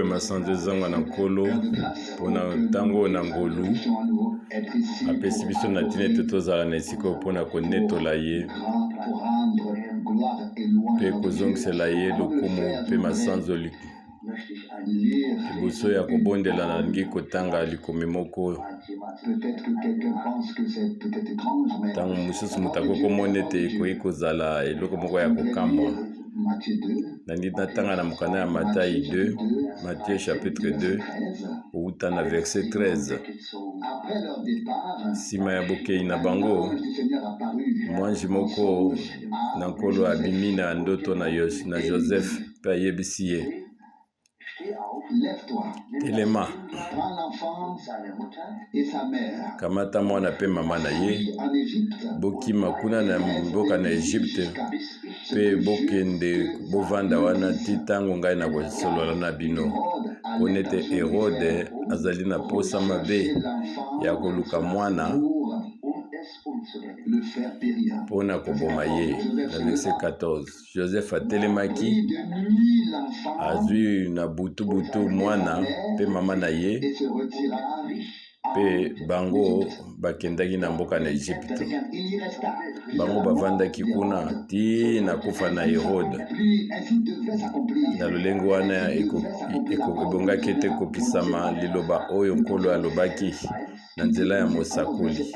mpe masanzo ezonga na Nkolo mpo na ntango oyo na ngolu apesi biso na ntina ete tozala na esika oyo mpo na konetola ye mpe kozongisela ye lokumu mpe masanzoli. Liboso ya kobondela, nalingi kotanga likomi moko. Ntango mosusu moto akoki komona ete ekoki kozala eloko moko ya kokamwa. Nalingi natanga na mokanda ya Matai 2, Matthieu chapitre 2, kowuta na verset 13. Nsima ya bokei na bango, mwanji moko na Nkolo abimi na ndoto na, na Joseph mpe ayebisi ye, Telema, kamata mwana mpe mama na ye, bokima kuna na mboka na Egypte mpe bokende bovanda wana ti ntango ngai nakosolola na bino, mpo nete Herode azali na mposa mabe ya koluka mwana mpo na koboma ye. Na verset 14, Joseph atelemaki, azwi na butu butu mwana mpe mama na ye, mpe bango bakendaki na mboka na Egypte. Bango bavandaki kuna ti na kufa na Herode. Na lolenge wana ebongaki ete ekokisama liloba oyo Nkolo alobaki na nzela ya mosakoli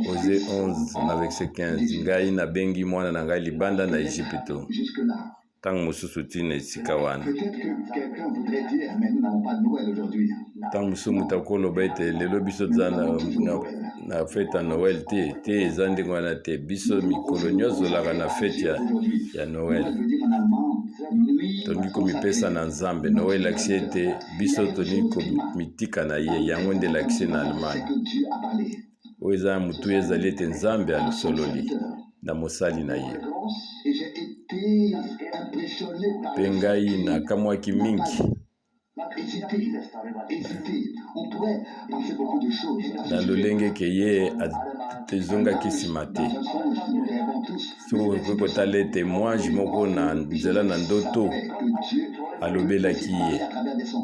Osée 11 na verset 15, ngai nabengi mwana na ngai libanda na Ejipito. Ntango mosusu tii na esika wana. Ntango mosusu moto akoloba ete lelo biso toza na, na, na fete ya Noel te. Te, eza ndenge wana te. Biso mikolo nyonso tozalaka na fete ya, ya Noel. Tolingi komipesa na Nzambe. Noel elakisi ete biso tolingi komitika na ye. Yango nde elakisi na Allemagne. Oyo eza ya motuya ezali ete Nzambe asololi na mosali na ye. Mpe ngai nakamwaki mingi na lolenge ke ye ezongaki nsima te. Soki okoki kotala ete mwange moko na nzela na ndoto alobelaki ye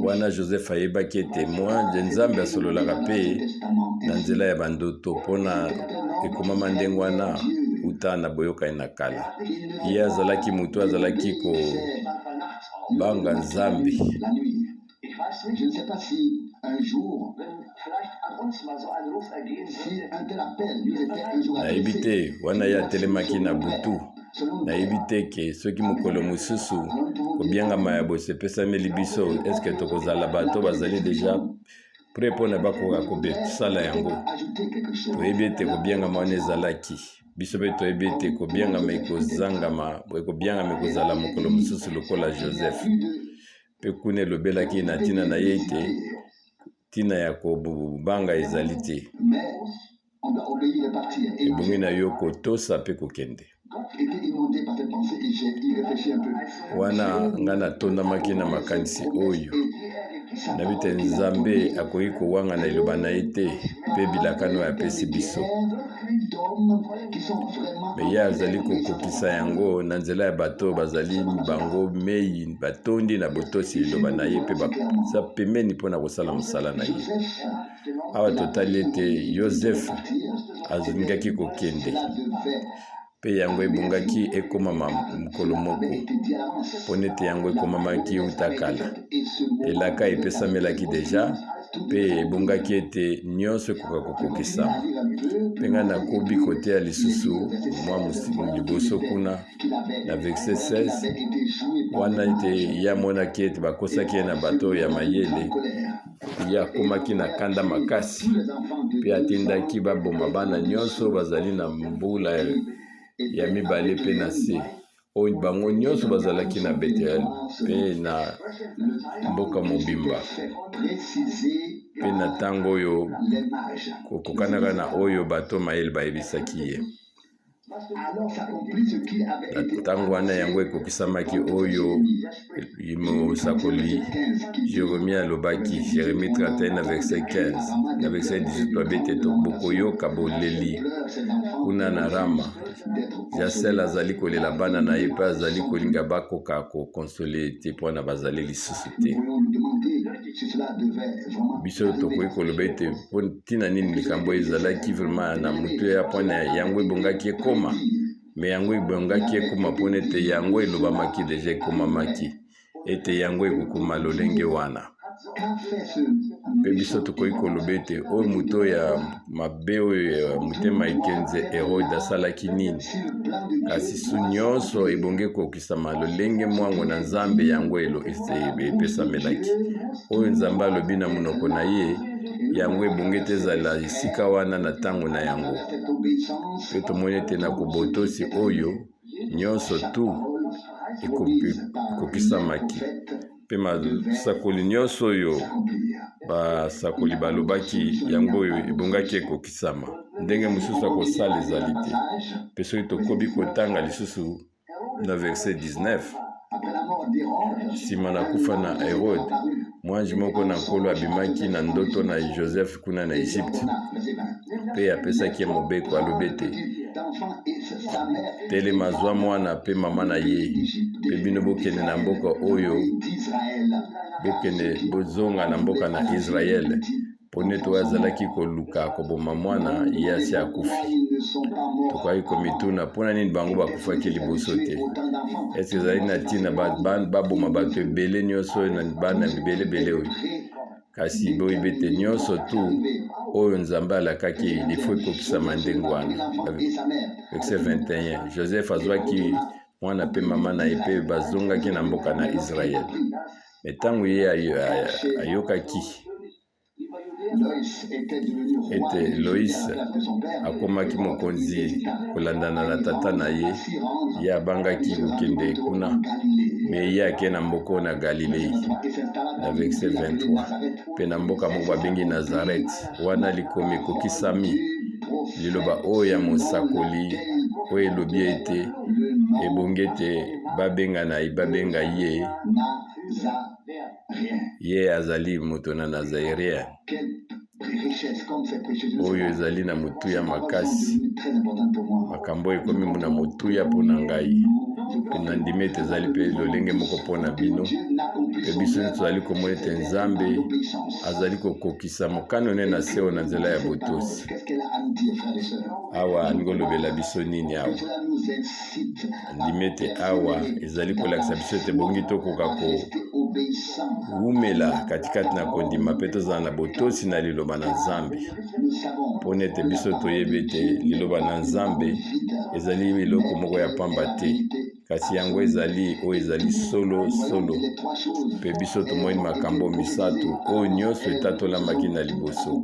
wana, Joseph ayebaki ete mwange Nzambe asololaka mpe na nzela ya bandoto, mpona ekomama ndenge wana uta na boyokani na kala. Ye azalaki moto azalaki kobanga Nzambe. Je ne sais pas si un jour, si un tel appel nous était un jour Nayebi adressé, te wana ye atelemaki na butu, nayebi te ke soki mokolo mosusu kobiangama ya boso epesameli biso, eske tokozala bato bazali deja prêt mpona bakoka kosala yango. Toyebi ete kobiangama wana ezalaki biso, mpe toyebi ete kobiangama ekozangama, ekobiangama ekozala mokolo mosusu lokola Joseph. Mpe kuna elobelaki na ntina na ye ete ntina ya kobanga ezali te, ebongi na yo kotosa mpe kokende. Wana ngai natondamaki na makanisi oyo, nayebi te Nzambe akoki kowangana liloba na ye te mpe bilakano oyo apesi biso. Me ye azali kokokisa yango na nzela ya bato oyo bazali bango mei batondi na botosi liloba na ye mpe baza pembeni mpo na kosala mosala na ye. Awa totali ete Yozefe alingaki kokende, mpe yango ebongaki ekomama mokolo moko, mpo nete yango ekomamaki uta kala. Elaka epesamelaki deja, mpe ebongaki ete nyonso ekoka kokokisama. Mpe ngai nakobi koteya lisusu mwa liboso kuna na verset 16 wana ete ye amonaki ete bakosaki ye na bato oyo ya mayele. Ye akomaki na kanda makasi mpe atindaki baboma bana nyonso bazali na mbula ya mibale mpe na se, oyo bango nyonso bazalaki na Bethel mpe na mboka mobimba. Mpe na ntango oyo kokokanaka na oyo bato mayele bayebisaki ye. Na ntango wana yango ekokisamaki oyo mosakoli Jeremie alobaki, Jeremie 31 na verset 15 na verset 18, babi ete bokoyoka boleli kuna na Rama. Jasel azali kolela bana na ye mpe azali kolinga bakoka kokonsole ye te mpo na bazali lisusu te. Biso tokoki koloba ete mpo ntina nini likambo ezalaki vraiment na motuya mpo na yango ebongaki ekoma, me yango ebongaki ekoma mpo na ete yango elobamaki deja, ekomamaki ete yango ekokoma lolenge wana. Mpe biso tokoki koloba ete oyo moto ya mabe oyo ya motema ekenze Herode asalaki nini? Kasi su nyonso ebongi ekokisama lolenge mwango na Nzambe yango epesamelaki. Oyo Nzambe alobi na monoko na ye, yango ebongi ete ezala esika wana na ntango na yango. Mpe tomoni ete na kobotosi oyo nyonso tu ekokisamaki. Mpe masakoli nyonso oyo basakoli balobaki, yango oyo ebongaki ekokisama. Ndenge mosusu ya kosala ezali te. Mpe soki tokobi kotanga lisusu na verset 19, nsima na kufa na Herode, mwanji moko na Nkolo abimaki na ndoto na Joseph kuna na Egypte, mpe apesaki ye mobeko, alobi ete, Telema, zwa mwana mpe mama na ye, mpe bino bokende na mboka oyo, bokende bozonga na mboka na Israele, mpo neti oyo azalaki koluka koboma mwana ye asi akufi. Tokokaki komituna mpo na nini bango bakufaki liboso te. Eske ezali na ntina baboma bato ebele nyonso oyo na bana ebele ebele oyo? Kasi boyebi ete nyonso tu oyo Nzambe alakaki ilifo ekokisama ndenge wana. Verset 21, Joseph azwaki mwana mpe mama na ye mpe bazongaki na mboka na Israël. Me ntango ye ayokaki ete Lois akomaki mokonzi kolandana na tata na ye, ye abangaki kokende kuna, me ye ake na mboka oyo na Galilei, na verset 23, mpe na mboka moko babengi Nazareth. Wana likomi ekokisami liloba oyo ya mosakoli oyo elobi ete ebongi ete babengana babenga ye ye azali moto na Nazairien oyo ezali na motuya makasi. Makambo oyo ekomi na motuya mpo na ngai, mpe nandimi ete ezali mpe lolenge moko mpo na bino. Mpe biso nyonso tozali komona ete Nzambe azali kokokisa mokano ne na seo na nzela ya botosi. Awa alingi kolobela biso nini awa? Ndimi ete awa ezali kolakisa biso ete bongi tokoka kowumela katikati na kondima mpe tozala na botosi na liloba na Nzambe, mpo na ete biso toyebi ete liloba na Nzambe ezali eloko moko ya pamba te, kasi yango ezali oyo ezali solo solo. Mpe biso tomoni makambo misato oyo nyonso etatolamaki na liboso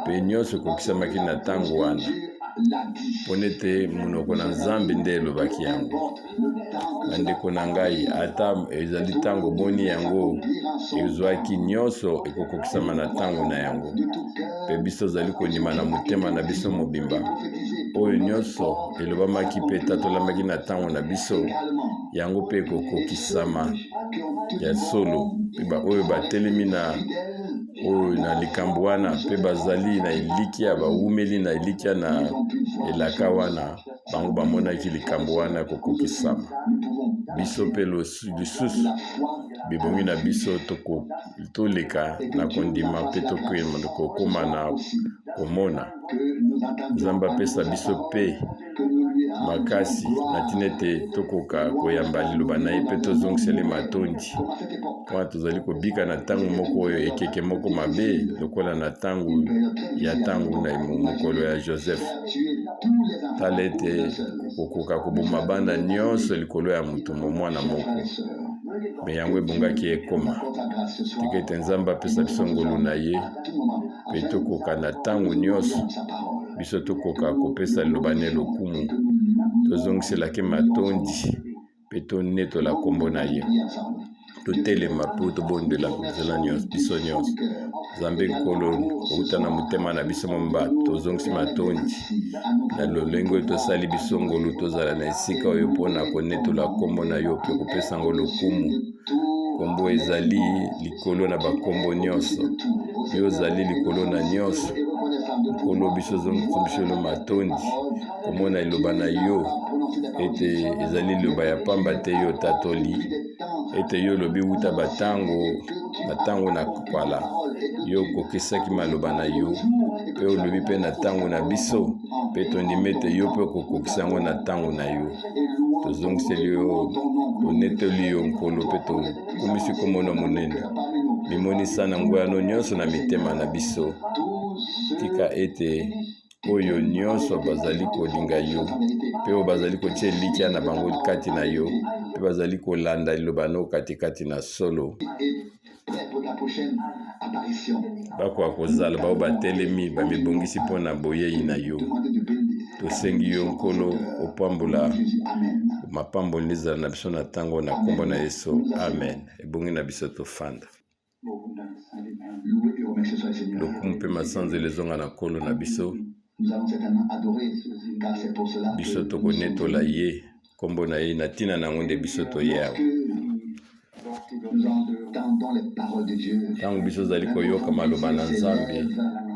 mpe nyonso ekokisamaki na ntango wana, mpo ete monoko na Nzambe nde elobaki yango. Bandeko na ngai, ata ezali ntango boni yango ezwaki, nyonso ekokokisama na ntango na yango. Mpe biso tozali kondima na motema na biso mobimba oyo nyonso elobamaki mpe etatolamaki na ntango na biso, yango mpe ekokokisama ya solo. Mpe baoyo batelemi na oyo na likambo wana mpe bazali na elikya, bawumeli na elikya na elaka wana, bango bamonaki likambo wana kokokisama. Biso mpe lisusu bibongi na biso toleka na kondima mpe tokoma na komona. Nzambe apesa biso mpe makasi na ntina ete tokoka koyamba liloba na ye mpe tozongisela ye matondi, mpo tozali kobika na ntango moko oyo ekeke moko mabe lokola na ntango ya ntango na mokolo ya Joseph. Tala ete kokoka koboma bana nyonso likolo ya moto mwana moko, me yango ebongaki ekoma. Tika ete Nzambe apesa biso ngolu na ye mpe tokoka na ntango nyonso biso tokoka kopesa liloba na ye lokumu, tozongiselaki matondi mpe tonetola nkombo na ye. Totelema mpo tobondela nzela nyonso, biso nyonso. Nzambe Nkolo, kouta na motema na biso mobimba, tozongisi matondi na lolenge oyo tosali biso ngolu tozala na esika oyo mpo na konetola nkombo na yo mpe kopesa yango lokumu. Nkombo ezali likolo na bankombo nyonso, yo ozali likolo na nyonso. Nkolo, biso ozongisi biso no matondi komona liloba na yo ete ezali liloba ya pamba te, yo otatoli ete yo olobi wuta batango na ntango na kala, yo okokisaki maloba na yo, mpe olobi mpe na ntango na biso, mpe tondimi ete yo mpe okokokisa yango na ntango na yo. Tozongiseli yo, tonetoli yo Nkolo, mpe tokumisi nkombo na monene. Mimonisa na nguya no nyonso na mitema na biso. Tika ete oyo nyonso bazali kolinga yo mpe oyo bazali kotia elikya na bango kati na yo mpe bazali kolanda liloba no katikati na solo bakoka kozala baoyo batelemi bamibongisi mpo na boyei na yo. Tosengi yo Nkolo opambola mapamboli ezala na biso na ntango na nkombo na Yesu, amen. Ebongi na biso tofanda. Lokumu mpe masanzoli ezonga na Nkolo na biso. Biso tokonetola ye nkombo na ye na ntina na yango nde biso toye awa. Ntango biso ozali koyoka maloba na Nzambe,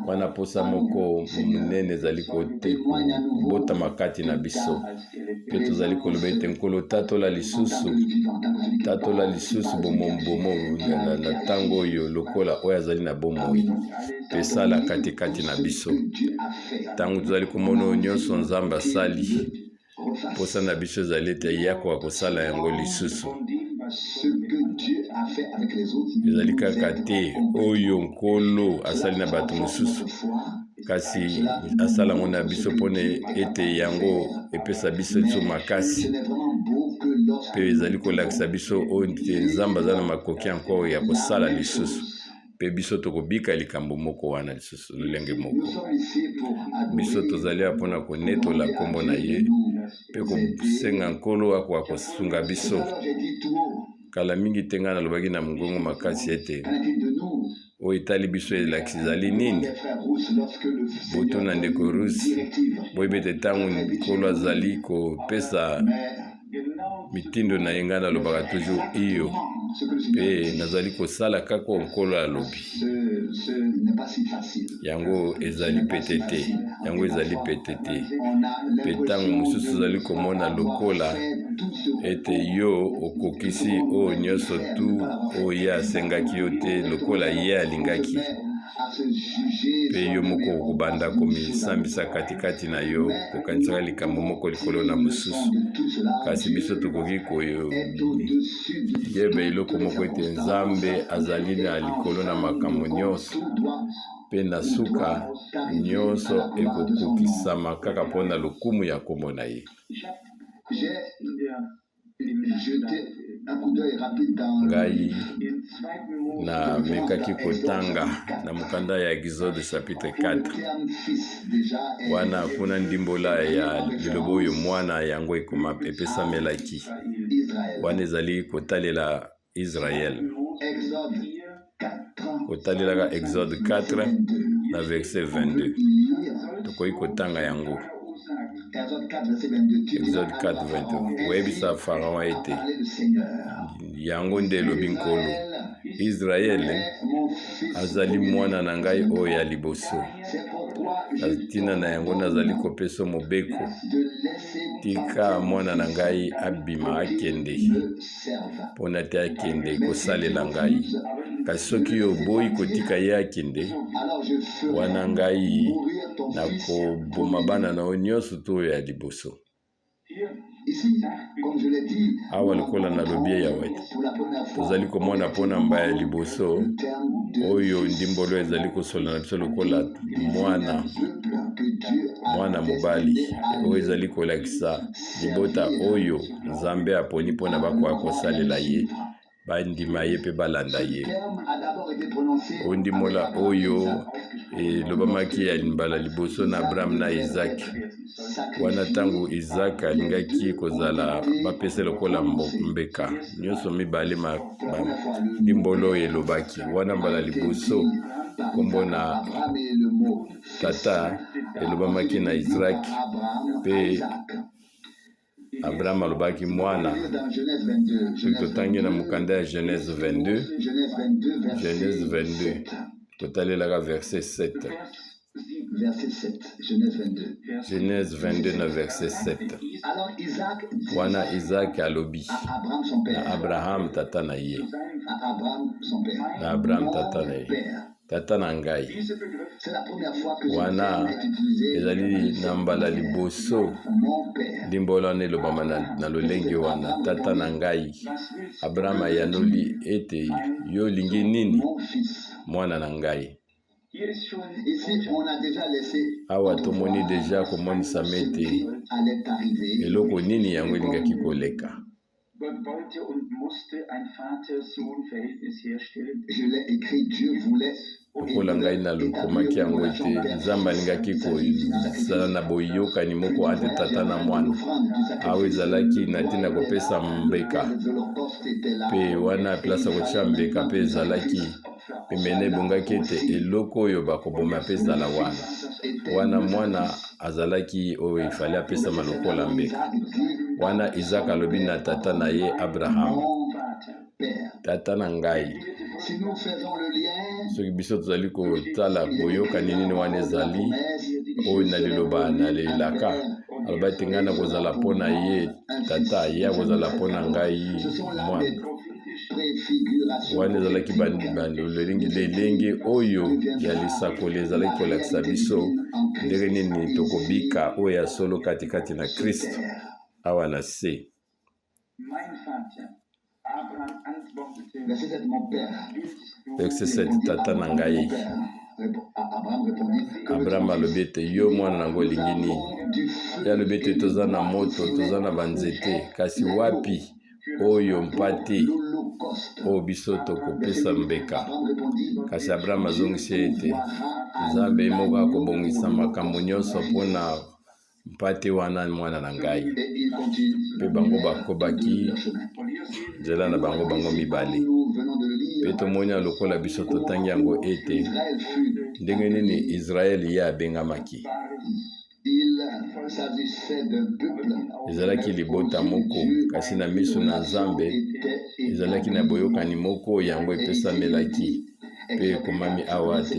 wana mposa moko monene ezali kobotama kati na biso, mpe tozali koloba ete Nkolo, tatola lisusu, tatola lisusu bomo na ntango oyo lokola oyo azali na bomoi, mpe sala katikati na biso. Ntango tozali komona oyo nyonso Nzambe asali, mposa na biso ezali ete ye akoka kosala yango lisusu. Ezali kaka te oyo Nkolo asali na bato mosusu, kasi asala yango na biso mpona ete yango epesa biso liso makasi mpe ezali kolakisa biso oyo te Nzambe aza na makoki yango ya kosala lisusu, mpe biso tokobika likambo moko wana lisusu lolenge moko. Biso tozali awa mpona konetola nkombo na ye mpe kosenga Nkolo akoka kosunga biso. Kala mingi te ngai nalobaki na mongongo makasi ete oyo etali biso elakisi ezali nini. Botuna ndeko Rusi, boyebi ete ntango Nkolo azali kopesa mitindo na ye, ngai nalobaka toujours iyo, mpe nazali kosala kaka oyo Nkolo alobi. Yango ezali pete te, yango ezali pete te. Mpe ntango mosusu ozali komona lokola ete yo okokisi oyo nyonso tu oyo ye asengaki yo te lokola ye alingaki, mpe yo moko okobanda komisambisa katikati na yo, kokanisaka likambo moko likolo na mosusu. Kasi biso tokoki koyeba eloko moko ete Nzambe azali na likolo na makambo nyonso, mpe na suka nyonso ekokokisama kaka mpo na lokumu ya nkombo na ye. Ngai namekaki kotanga na mokanda ya Exode chapitre 4, wana kuna ndimbola ya liloba oyo mwana yango ekoma epesamelaki, wana ezali kotalela Israel. Kotalelaka Exode 4 na verset 22, tokoki kotanga yango. Exode 4 22, oyebisa Faraon ete yango nde elobi Nkolo, Israele azali mwana na ngai oyo ya liboso. Na ntina na yango nazali kopesa mobeko, tika mwana na ngai abima akende, mpo na te akende kosalela ngai. Kasi soki yo oboyi kotika ye akende, wana ngai nakoboma bana na yo nyonso to oyo ya liboso. Awa lokola nalobi yawe, tozali komona mpo na mbala ya liboso oyo ndimbolo ezali kosolola na biso lokola mwana, mwana mobali, oyo ezali kolakisa libota oyo Nzambe aponi mpo na bakoka kosalela ye. Bandima ye mpe balanda ye. Ondimola oyo elobamaki ya mbala liboso na Abraham na Isaac. Wana ntango Isaac alingaki kozala bapesa lokola mbeka, nyonso mibale ndimbolo oyo elobaki wana mbala liboso nkombo na tata elobamaki na Isaac mpe Abraham alobaki mwana. Soki totangi na mokanda ya Genèse 22, Genèse 22, totalelaka verset 7. Genèse 22 na verset 7. Wana Isaac alobi na Abraham tata na ye, na Abraham tata na ye, Tata na ngai. Wana ezali na mbala liboso ndimbola wana elobama na lolenge wana, Tata na ngai. Abraham ayanoli ete, Yo olingi nini, mwana na ngai? Awa tomoni deja komonisama ete eloko nini yango elingaki koleka. Lokola ngai nakomaki yango ete Nzambe alingaki kozala na boyokani moko entre tata na mwana. Awa ezalaki na ntina kopesa mbeka, mpe wana place ya kotya mbeka mpe ezalaki pembeni, ebongaki ete eloko oyo bakoboma mpe ezala wana. Wana mwana azalaki oyo efali apesama lokola mbeka. Wana Isaac alobi na tata na ye Abraham, tata na ngai. Soki biso tozali kotala boyokani nini wana ezali oyo na liloba na elaka, aloba ete ngai nakozala mpo na ye tata, ye akozala mpo na ngai mwana. Wana ezalaki lolenge oyo ya lisakoli ezalaki kolakisa biso ndenge nini tokobika oyo ya solo katikati na Kristo awa na se. Verset 7, Tata na ngai. Abraham alobi ete yo mwana na yango olingi nini? Ye alobi ete toza na moto, toza na banzete, kasi wapi oyo mpate oyo biso tokopesa mbeka? Kasi Abraham azongisi ete Nzambe ye moko akobongisa makambo nyonso mpo na mpate wana, mwana na ngai. Mpe bango bakobaki nzela na bango bango mibale. Mpe tomoni lokola biso totangi yango ete ndenge nini Israele ye abengamaki. Ezalaki libota moko, kasi na miso na Nzambe ezalaki na boyokani moko yango epesamelaki mpe ekomami awa te.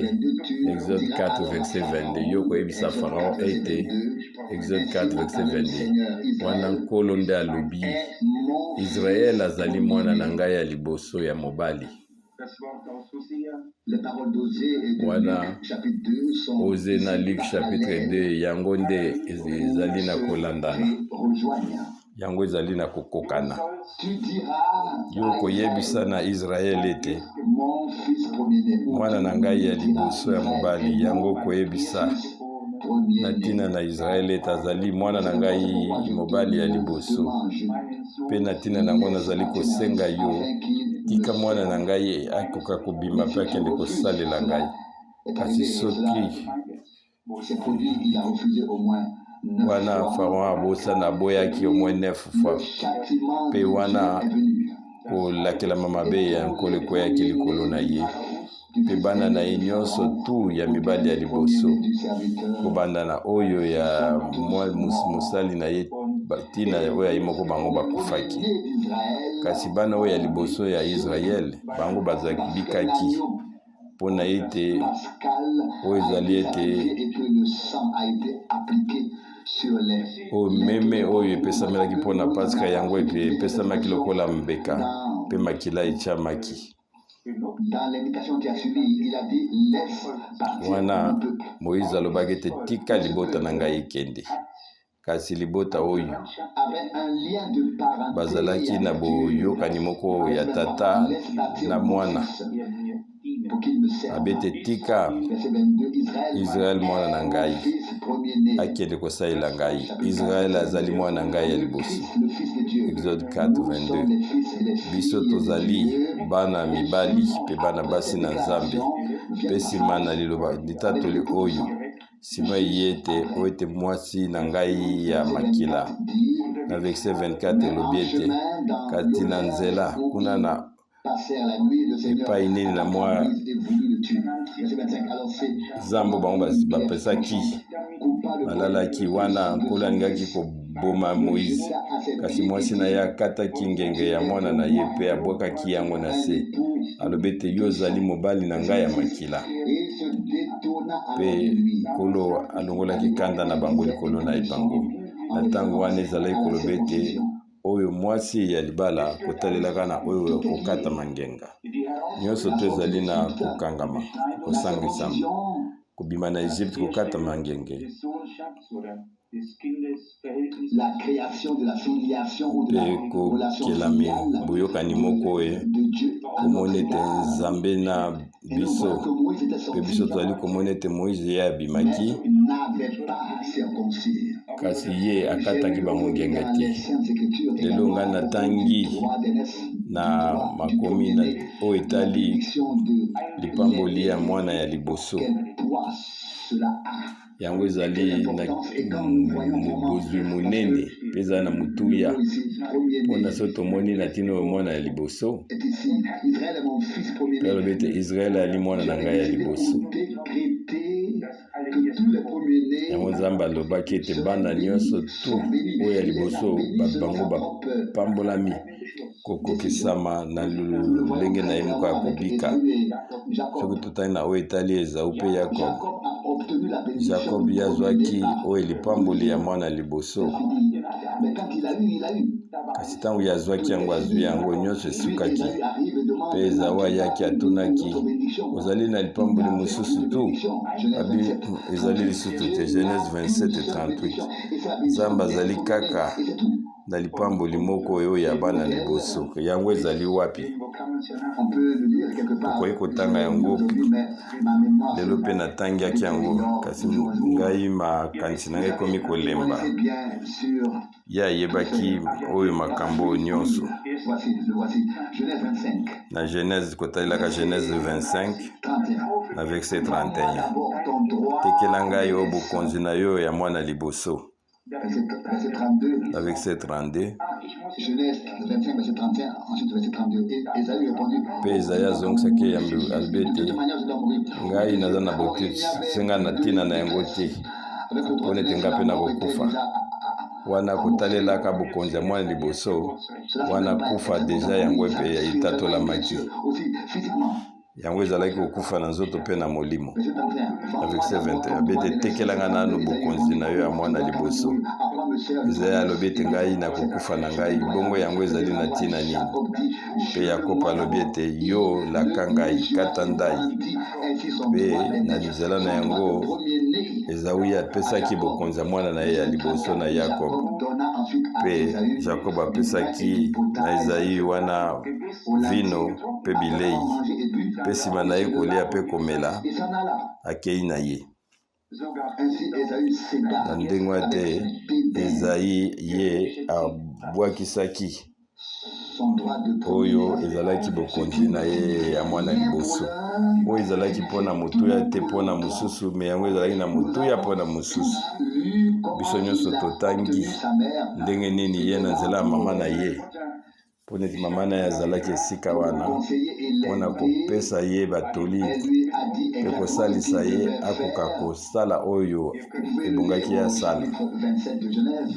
Exode 4 verset 22, yo koyebisa Farao ete, Exode 4 verset 22, wana Nkolo nde alobi, Israele azali mwana na ngai ya liboso ya mobali. Wana Oze na Luc chapitre 2, yango nde ezali na kolandana, yango ezali na kokokana. Yo koyebisa na Israele ete mwana na ngai ya liboso ya mobali, yango koyebisa na ntina na Israele ete azali mwana na ngai mobali ya liboso. Mpe na ntina na yango nazali kosenga yo, tika mwana na ngai akoka kobima mpe akende kosalela ngai. Kasi soki wana Pharaon abosana, aboyaki au moins neuf fois, mpe wana kolakelama mabe ya Nkolo ekweyaki likolo na ye mpe bana na ye nyonso tu ya mibali ya liboso, kobanda na oyo ya mosali na ye ntina oyo ya ye moko, bango bakufaki. Kasi bana oyo ya liboso ya Israele, bango bazabikaki mpo na ete oyo ezali ete oyo meme oyo epesamelaki mpo na Paska, yango epesamaki lokola mbeka mpe makila etiamaki. Wana Moize alobaki ete, Tika libota na ngai ekende. Kasi libota oyo bazalaki na boyokani moko ya tata na mwana. Abete, tika Israel mwana na ngai akende kosalela ngai. Israel azali mwana na ngai ya liboso. Exode 4, 22. Biso tozali bana mibali mpe bana basi na Nzambe. Mpe nsima na liloba litatoli oyo, nsima eye ete oyo ete mwasi na ngai ya makila. Na verset 24 elobi ete kati na nzela kuna na epai nini na mwa zambo bango bapesaki balalaki wana nkolo alingaki koboma moize kasi mwasi na ye akataki ngenge ya mwana na ye mpe abwakaki yango na se alobi ete yo ozali mobali na ngai ya makila mpe nkolo alongolaki kanda na bango likolo na ye bango na ntango wana ezalaki koloba ete oyo mwasi ya libala kotalelaka na oyo kokatama ngenga nyonso to ezali na kokangama kosangisama kobima na Egypte kokatama ngenge mpe kokelami boyokani moko e komona ete Nzambe na biso mpe biso tozali komona ete Moize ye abimaki kasi ye akataki bango ngenga te. Lelo ngai natangi na makomi na oyo etali lipamboli ya mwana ya liboso. Yango ezali na bozwi monene mpe ezali na motuya mpo na soki tomoni na ntina oyo mwana ya liboso mpe alobi ete Israele ali mwana na ngai ya liboso. Yango Nzambe alobaki ete bana nyonso tu oyo ya liboso bango bapambolami kokokisama na lolenge na ye moko ya kobika. Soki totali na oyo etali Ezau mpe Yakob, Jacob ye azwaki oyo lipamboli ya mwana liboso, kasi ntango ye azwaki yango, azwi yango nyonso esukaki. Mpe Ezau ayaki atunaki, ozali na lipamboli mosusu tu? Abi ezali lisusu te. Genèse 27 38. Nzambe azali kaka na lipamboli moko oyo ya bana liboso. Yango ezali wapi? Tokoki kotanga yango lelo mpe natangiaki yango, kasi ngai makanisi na ngai ekomi kolemba. Ye ayebaki oyo makambo oyo nyonso. Na Genèse, kotalelaka Genèse 25 na verset 31, tekela ngai oyo bokonzi na yo ya mwana liboso. Na verset 32, mpe Ezaya azongisaki yambo alobi ete ngai naza na botuti senga na ntina na yango te mpo nete ngai mpe nakokufa. Wana kotalelaka bokonzi ya mwana liboso wana kufa deja yango mpe etatolamaki. Yango ezalaki kokufa na nzoto mpe na molimo. Na verset 21 alobi ete tekela ngai nanu bokonzi na yo ya mwana liboso. Ezaya alobi ete ngai nakokufa na ngai, bongo yango ezali na ntina nini? Mpe Yakobo alobi ete yo laka ngai, kata ndai. Mpe na nzela na yango Ezawu ye apesaki bokonzi ya mwana na ye ya liboso na Yakobo. Mpe Jakobo apesaki na Ezayi wana vino mpe bilei, mpe nsima na ye kolia mpe komela, akei na ye. Na ndenge wana te Ezai ye abwakisaki oyo ezalaki bokonzi na ye ya mwana liboso, oyo ezalaki mpo na motuya te mpo na mosusu, me yango ezalaki na motuya mpo na mosusu. Biso nyonso totangi ndenge nini ye na nzela ya mama na ye mpo neti mama na ye azalaki esika wana mpo na kopesa ye batoli mpe kosalisa ye akoka kosala oyo ebongaki ye asala.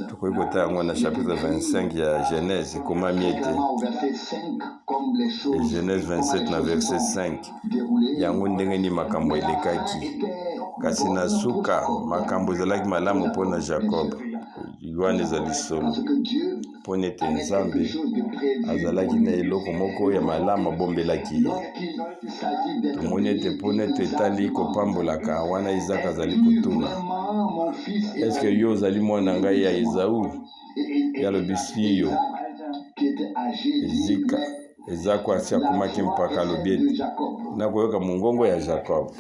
Tokoki kotala yango na chapitre 25 ya Genèse, ekomami ete Genèse 27 na verset 5, yango ndenge nini makambo elekaki. Kasi na suka makambo ezalaki malamu mpo na Jacob. Wana ezali solo. Mpo nete Nzambe azalaki na eloko moko ya malamu abombelaki ye. Tomoni ete mpo nete etali kopambolaka wana Isaka azali kotuna, eske yo ozali mwana ngai ya Ezau? Ye alobi siyo. Ezika. Ezako asi akomaki mpaka, alobi ete, Nakoyoka mongongo ya Jacob.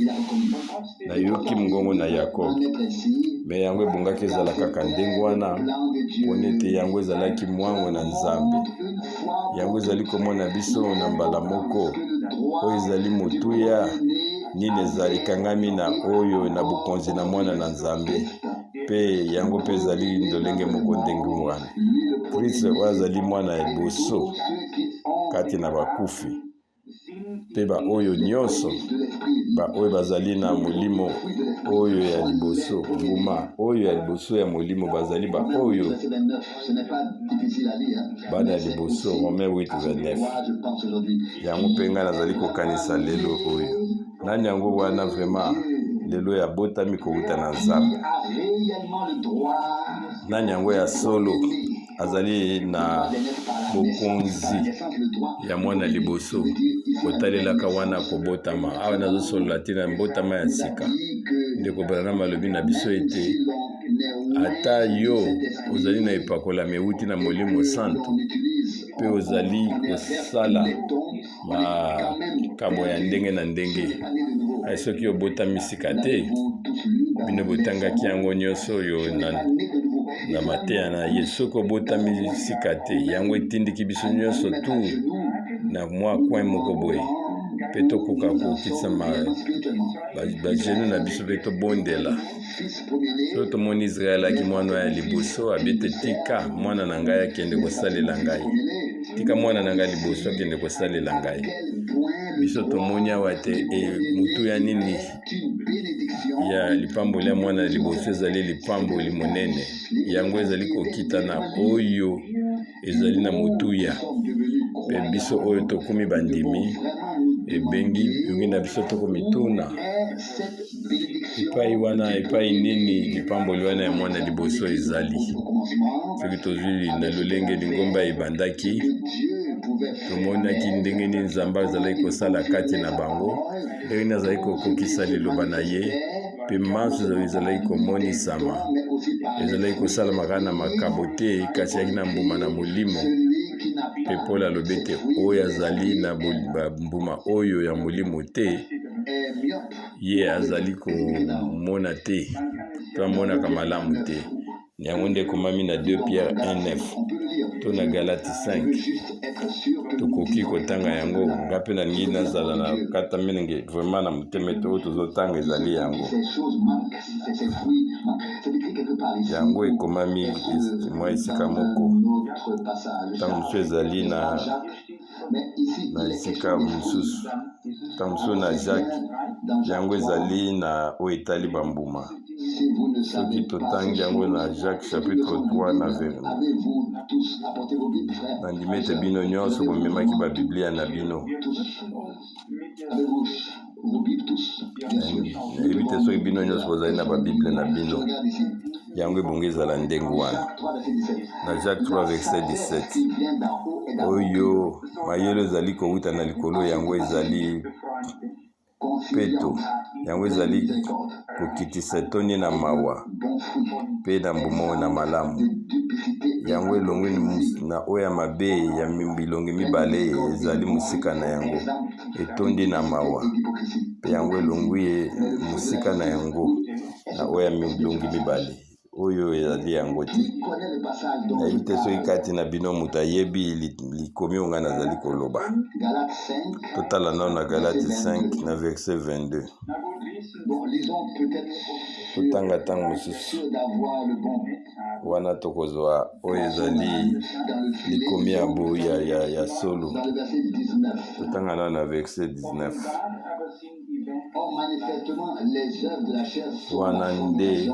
Nayoki mongongo na Yakob. Me yango ebongaki ezala kaka ndenge wana, pona ete yango ezalaki mwango na Nzambe. Yango ezali komona biso na mbala moko oyo ezali motuya nini ezali ekangami na oyo na bokonzi na mwana na Nzambe, mpe yango mpe ezali ndolenge moko ndenge wana. Kristo oyo azali mwana ya liboso kati na bakufi, mpe baoyo nyonso baoyo bazali na molimo oyo ya liboso, mbuma oyo ya liboso ya molimo, bazali baoyo bana ya liboso. Romain 8 29. Yango mpe ngai nazali kokanisa lelo oyo, nani yango wana vraiment lelo ya botami kowuta na Nzambe? Nani yango ya solo azali na bokonzi ya mwana liboso, kotalelaka wana kobotama? Awa nazosolola te na mbotama ya sika. Ndeko Branham alobi na biso ete ata yo ozali na epakolami euti na Molimo Santu mpe ozali kosala makambo ya ndenge na ndenge, kasi soki obotami sika te. Bino botangaki yango nyonso oyo na mateya na ye. Soki obotami sika te, yango etindiki biso nyonso tu na mwa coin moko boye mpe tokoka kokitisa bagenu na biso mpe tobondela. Soki tomoni Israele alaki mwana ya liboso, abete: "Tika mwana na ngai akende kosalela ngai, tika mwana na ngai liboso akende kosalela ngai." Biso tomoni awa te e, motuya nini ya lipamboli ya mwana ya liboso ezali lipamboli monene. Yango ezali kokita na oyo ezali na motuya, mpe biso oyo tokomi bandimi, ebengi yongi na biso tokomituna epai wana, epai nini lipamboli wana ya mwana liboso ezali. Soki tozwi na lolenge lingomba ebandaki, tomonaki ndenge nini Nzambe azalaki kosala kati na bango, ndenge nini azalaki kokokisa liloba na ye, mpe manso ezalaki komonisama, ezalaki kosalama kaka na makabo te, kasi yaki na mbuma na molimo. Mpe Paul alobi ete oyo azali na mbuma oyo ya molimo te, ye azali komona te to amonaka malamu te. Yango nde ekomami na 2 Pierre 1:9 to na Galate 5. Tokoki kotanga yango. Nga mpe nalingi nazala na kata mingi vraiment na motema ete oyo tozotanga ezali yango. Yango ekomami mwa esika moko, ntango mosusu ezali na esika mosusu, ntango mosusu na Jacques. Yango ezali na oyo etali bambuma. Soki totangi yango na Jacques chapitre 3 na nandimi ete bino nyonso bomemaki babiblia na bino. Nayebi te soki bino nyonso bozali na babible na bino. Yango ebongi ezala ndenge wana. Na Jacques 3 verset 17, oyo mayele ezali kowuta na likolo, yango ezali peto, yango ezali kokitisa, etondi na mawa mpe na mbuma na malamu. Yango elongwi na oyo ya mabe ya bilongi mibale, ezali mosika na yango, etondi na mawa, mpe yango elongwi mosika na yango na oyo ya bilongi mibale oyo ezali yango te. Nayebi te soki kati na bino moto ayebi likomi oyo ngai nazali koloba. Totala nano na Galate 5 na verset 22. Totanga ntango mosusu wana tokozwa oyo ezali likomi ya bo ya solo. Totanga nano na verset 19 wana nde,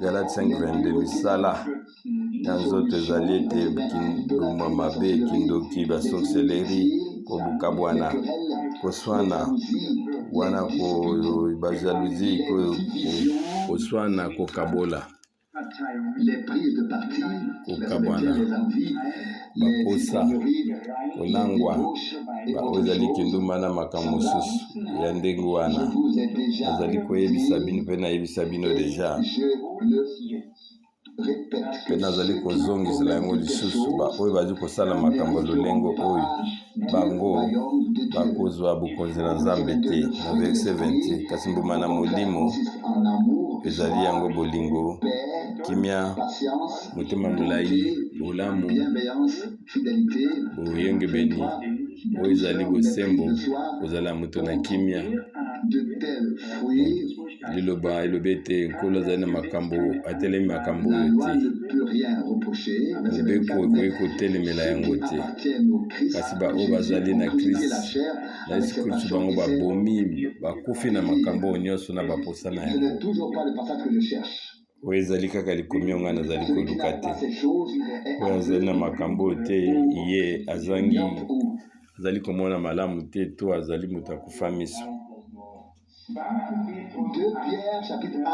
Galate 5 22: misala ya nzoto ezali ete kinduma mabe, kindoki, basorcellerie, kobukabwana, koswana wana, bajalousie, koswana, kokabola, kokabwana, baposa, kolangwa, oyo ezali kindumba na makambo mosusu ya ndenge wana. Nazali koyebisa bino mpe nayebisa bino déjà. Mpe nazali kozongisela yango lisusu, baoyo bazali kosala makambo ya lolengo oyo, bango bakozwa bokonzi na Nzambe te. Na verse 20, kasi mbuma na Molimo ezali yango bolingo, kimia, motema molai, bolamu, boyengebeni, oyo ezali bosembo, kozala moto na kimia. Liloba elobi ete Nkolo azali na makambo, atelemi makambo oyo te. Mobeko ekoki kotelemela yango te. Kasi baoyo bazali na Christ, na Yesu Kristo, bango babomi, bakufi na makambo oyo nyonso na baposa na yango. Oyo ezali kaka likomi oyo ngai nazali koluka te. Oyo azali na makambo oyo te, ye azangi, azali komona malamu te to azali moto akufa miso.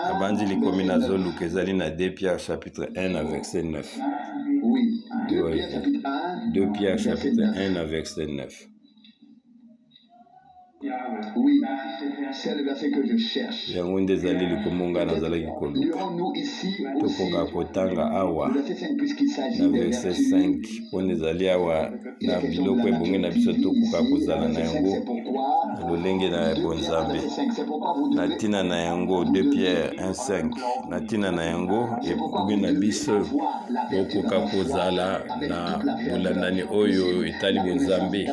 Nabanzi likomi nazoluka ezali na 2 Pierre chapitre 1 na verset 9. 2 Pierre chapitre 1 na verset 9. Oui, c'est le verset que je cherche. Yango nde ezali likomo ngai nazalaki koluka. Tokoka kotanga awa na verset 5 mpona ezali awa na biloko ebongi na biso tokoka kozala na yango na lolenge na bonzambe. Na ntina na yango 2 Pierre 1:5 na ntina na yango ebongi na biso bokoka kozala na bolandani oyo etali bonzambe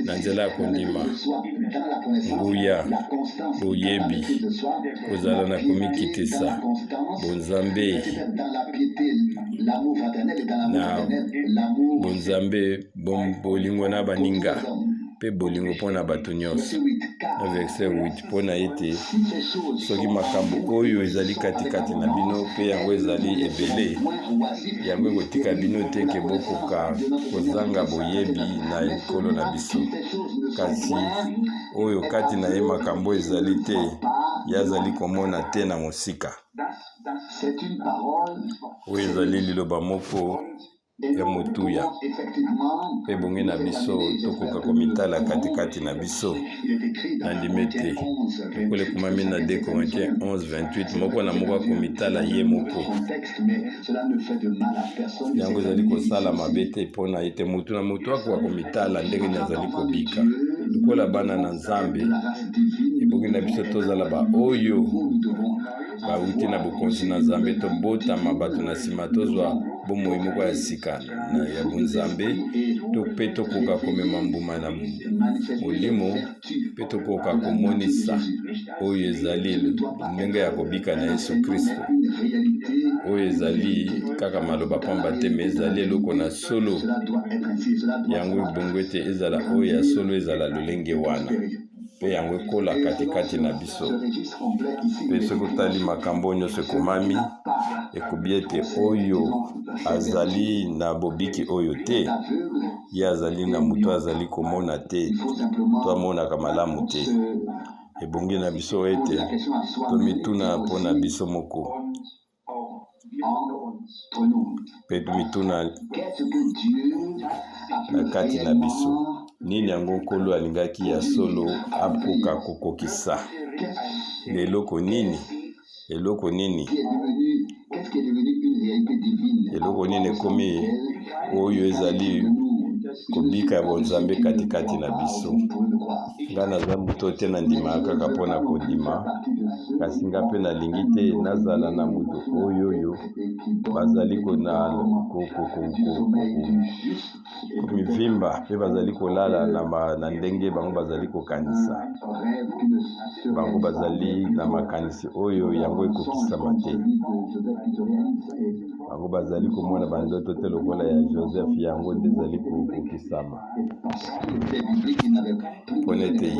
na nzela ya kondima, nguya, boyebi, kozala na komikitisa, bonzambe na bonzambe, bolingo na baninga mpe bolingo mpo na bato nyonso. Na verset 8, mpo na ete soki makambo oyo ezali katikati na bino mpe yango ezali ebele, yango ekotika bino te ke bokoka kozanga boyebi na Nkolo na biso. Kasi oyo kati na ye makambo ezali te, ye azali komona te na mosika. Oyo ezali liloba moko ya motuya mpe ebongi na biso tokoka komitala katikati na biso. Nandimi ete lokola ekomami na 2 Corinthiens 11 28, moko na moko akomitala ye moko. Yango ezali kosala mabe te mpo na ete moto na moto akoka komitala ndenge nini azali kobika. Lokola bana na Nzambe, ebongi na biso tozala baoyo bawuti na bokonzi na Nzambe, tobotama bato na nsima, tozwa bomoi moko ya sika na ya bonzambe, to mpe tokoka komema mbuma na molimo, mpe tokoka komonisa oyo ezali ndenge ya kobika na Yesu Kristo. Oyo ezali kaka maloba pamba te, me ezali eloko na solo. Yango ebongo ete ezala oyo ya solo, ezala lolenge wana. mpe yango ekola katikati na biso. Mpe soki otali makambo oyo nyonso ekomami, ekobi ete oyo azali na bobiki oyo te, ye azali na moto azali komona te to amonaka malamu te. Ebongi na biso ete tomituna mpo na biso moko. Mpe tomituna na kati na biso, nini yango Nkolo alingaki ya solo akoka kokokisa? Eloko nini? Eloko nini? Eloko nini ekomi oyo ezali kobika ya bonzambe katikati na biso? Nga naza moto te nandimaka kaka mpo na kondima, kasi nga mpe nalingi te nazala na moto oyo oyo bazali komivimba mpe bazali kolala na ndenge bango bazali kokanisa. Bango bazali na makanisi oyo yango ekokisama te. Bango bazali komona bandoto te lokola ya Joseph, yango nde ezali kokokisama. Mpo na ete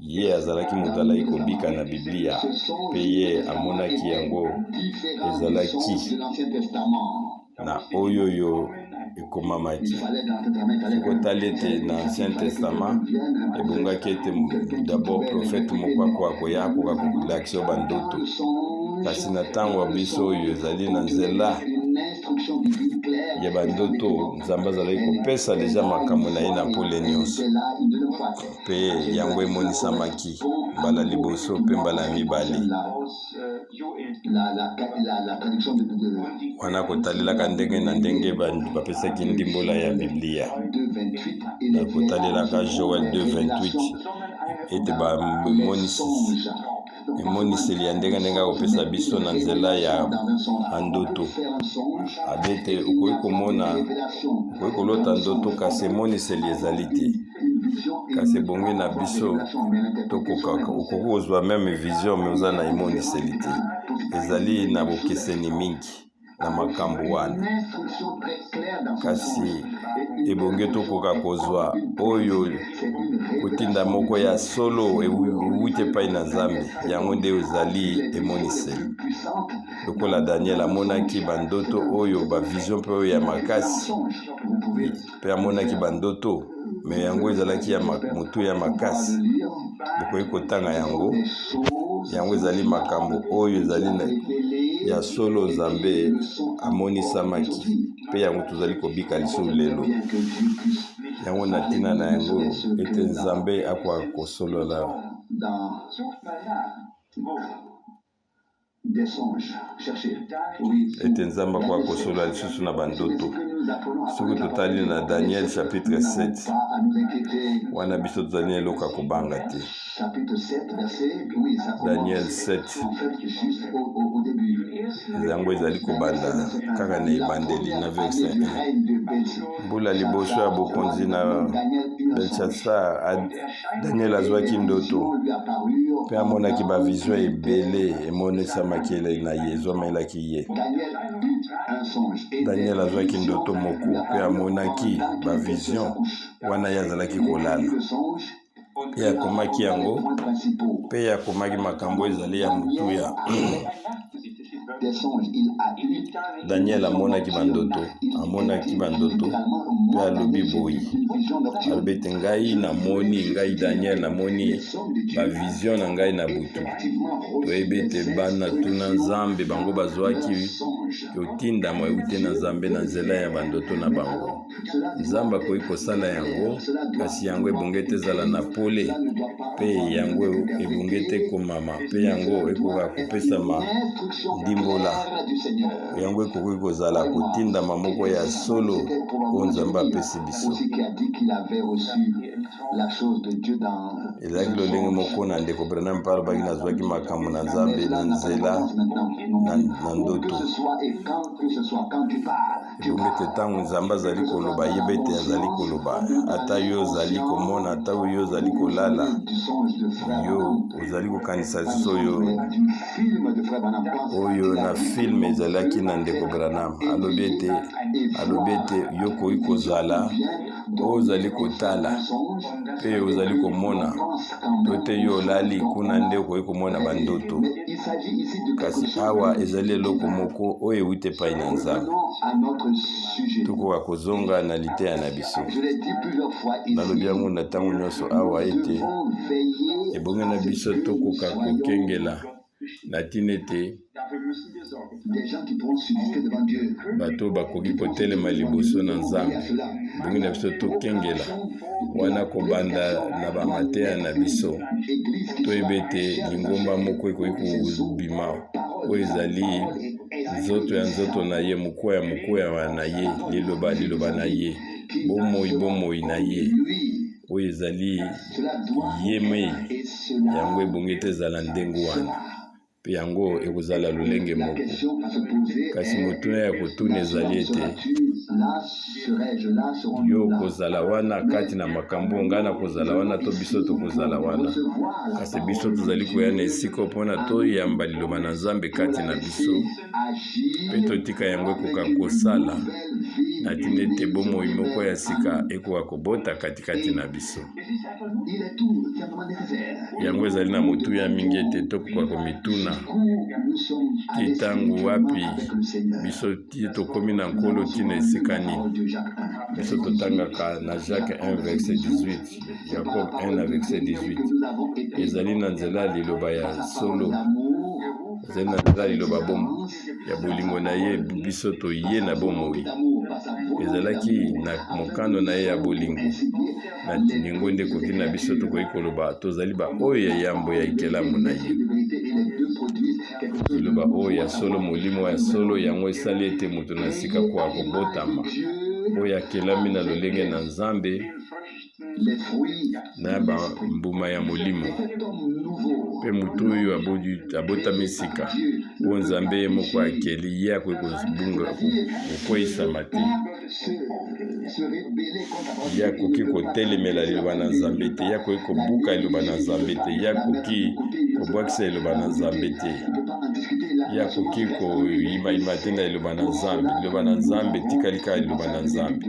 ye azalaki moto alaki kobika na Biblia, mpe ye amonaki yango ezalaki na oyo oyo ekomamaki. Soki otali ete na Ancien Testament ebongaki ete d'abord prophète moko akoka koya akoka kolakisa yo bandoto, kasi na ntango ya biso oyo ezali na nzela ya bandoto, Nzambe azalaki kopesa deja makambo na ye na pole nyonso. Mpe yango emonisamaki mbala liboso mpe mbala ya mibale. Wana kotalelaka ndenge na ndenge bapesaki ndimbola ya Biblia na kotalelaka Joel 2:28 ete bamonisi emoniseli ya ndenge ndenge akopesa biso na nzela ya ndoto abete okoki komona okoki kolota ndoto kasi emoniseli ezali te kasi ebongi na biso tokoka okoki kozwa meme vision me oza na emoniseli te ezali na bokeseni mingi na makambo wana kasi ebongi tokoka kozwa oyo kotinda moko ya solo ewuti epai na Nzambe yango nde ezali emoniseli lokola Daniel amonaki bandoto oyo bavision mpe oyo ya makasi mpe amonaki bandoto me yango ezalaki ya motuya makasi bokoki kotanga yango yango ezali makambo oyo ezali ya solo nzambe amonisamaki mpe yango tozali kobika lisusu lelo yango na ntina na yango ete nzambe akoka kosolola ete Nzambe akoka kosolola lisusu na bandoto. Soki totali na Daniel chapitre 7, wana biso tozali na eloko ya kobanga te. Daniel 7 yango ezali kobanda kaka na ebandeli na verset 1. Mbula liboso ya bokonzi na Belshazzar, Daniel azwaki ndoto mpe amonaki bavizio ebele emonisamaki na ye, ezwamelaki ye. Daniel azwaki ndoto moko mpe amonaki bavizio wana ye azalaki kolala. Mpe akomaki yango mpe akomaki makambo ezali ya motuya. Daniel amonaki bandoto, amonaki bandoto mpe alobi boye, alobi ete ngai namoni, ngai Daniel namoni bavision na ngai na butu. Toyebi ete bana tuna Nzambe bango bazwaki kotindama euti na Nzambe na nzela ya bandoto na bango. Nzambe akoki kosala yango, kasi yango ebongi ete ezala na pole, mpe yango ebongi ete ekomama, mpe yango ekoka kopesama ndimbola. Yango ekoki kozala kotindama moko ya solo oyo Nzambe apesi biso. Ezalaki lolenge moko na ndeko Branham mpe alobaki nazwaki makambo na Nzambe na nzela na ndoto. Ebongi ete ntango Nzambe azali koloba, yeba ete azali koloba. Ata yo ozali komona, ata yo ozali kolala, yo ozali kokanisa lisusu oyo oyo na filme ezalaki na ndeko Branham. Alobi ete alobi ete yo okoki kozala oyo ozali kotala mpe ozali komona to te yo olali kuna nde okoki komona bandoto kasi awa ezali eloko moko oyo ewuti epai na Nzambe. Tokoka kozonga na liteya na biso. Nalobi yango na ntango nyonso awa ete ebongi na biso tokoka kokengela na ntina ete bato bakoki kotelema liboso na Nzambe. Ebongi na biso tokengela wana kobanda na bamateya na biso toyeba ete lingomba moko ekoki kobima oyo ezali nzoto ya nzoto na ye, mokuwa ya mokuwa na ye, liloba liloba na ye, bomoi bomoi na ye, oyo ezali ye mei. Yango ebongi ete ezala ndenge wana, mpe yango ekozala lolenge moko. Kasi motuna ya kotuna ezali ete, Yo okozala wana kati na makambo ngai nakozala wana to biso tokozala wana? Kasi biso tozali koya na esika mpo na toyamba liloba na Nzambe kati na biso mpe totika yango ekoka kosala na ntina ete bomoi moko ya sika ekoka kobota katikati na biso. Yango ezali na motuya mingi ete tokoka komituna ti ntango wapi biso ti tokomi na Nkolo ti na esika nini. Biso totangaka na Jacques 1 verset 18, Jacob 1 na verset 18, ezali na nzela ya liloba ya solo, ezali na nzela ya liloba ya bolingo na ye biso toye na bomoi. Ezalaki na mokano na ye ya bolingo. Na yango nde ekoki na biso tokoki koloba tozali baoyo ya yambo ya ekelamu na ye. Liloba oyo ya solo, molimo ya solo, yango esali ete moto na sika koka kobotama, oyo akelami na lolenge na Nzambe na bambuma ya molimo. Mpe moto oyo abotami sika, oyo Nzambe ye moko akeli, ye akoki kobunga kokweisama te. Ye akoki kotelemela liloba na Nzambe te, ye akoki kobuka liloba na Nzambe te, ye akoki kobwakisa liloba na Nzambe te, ye akoki koyimayima te na liloba na Nzambe. Liloba na Nzambe etikali kaka liloba na Nzambe.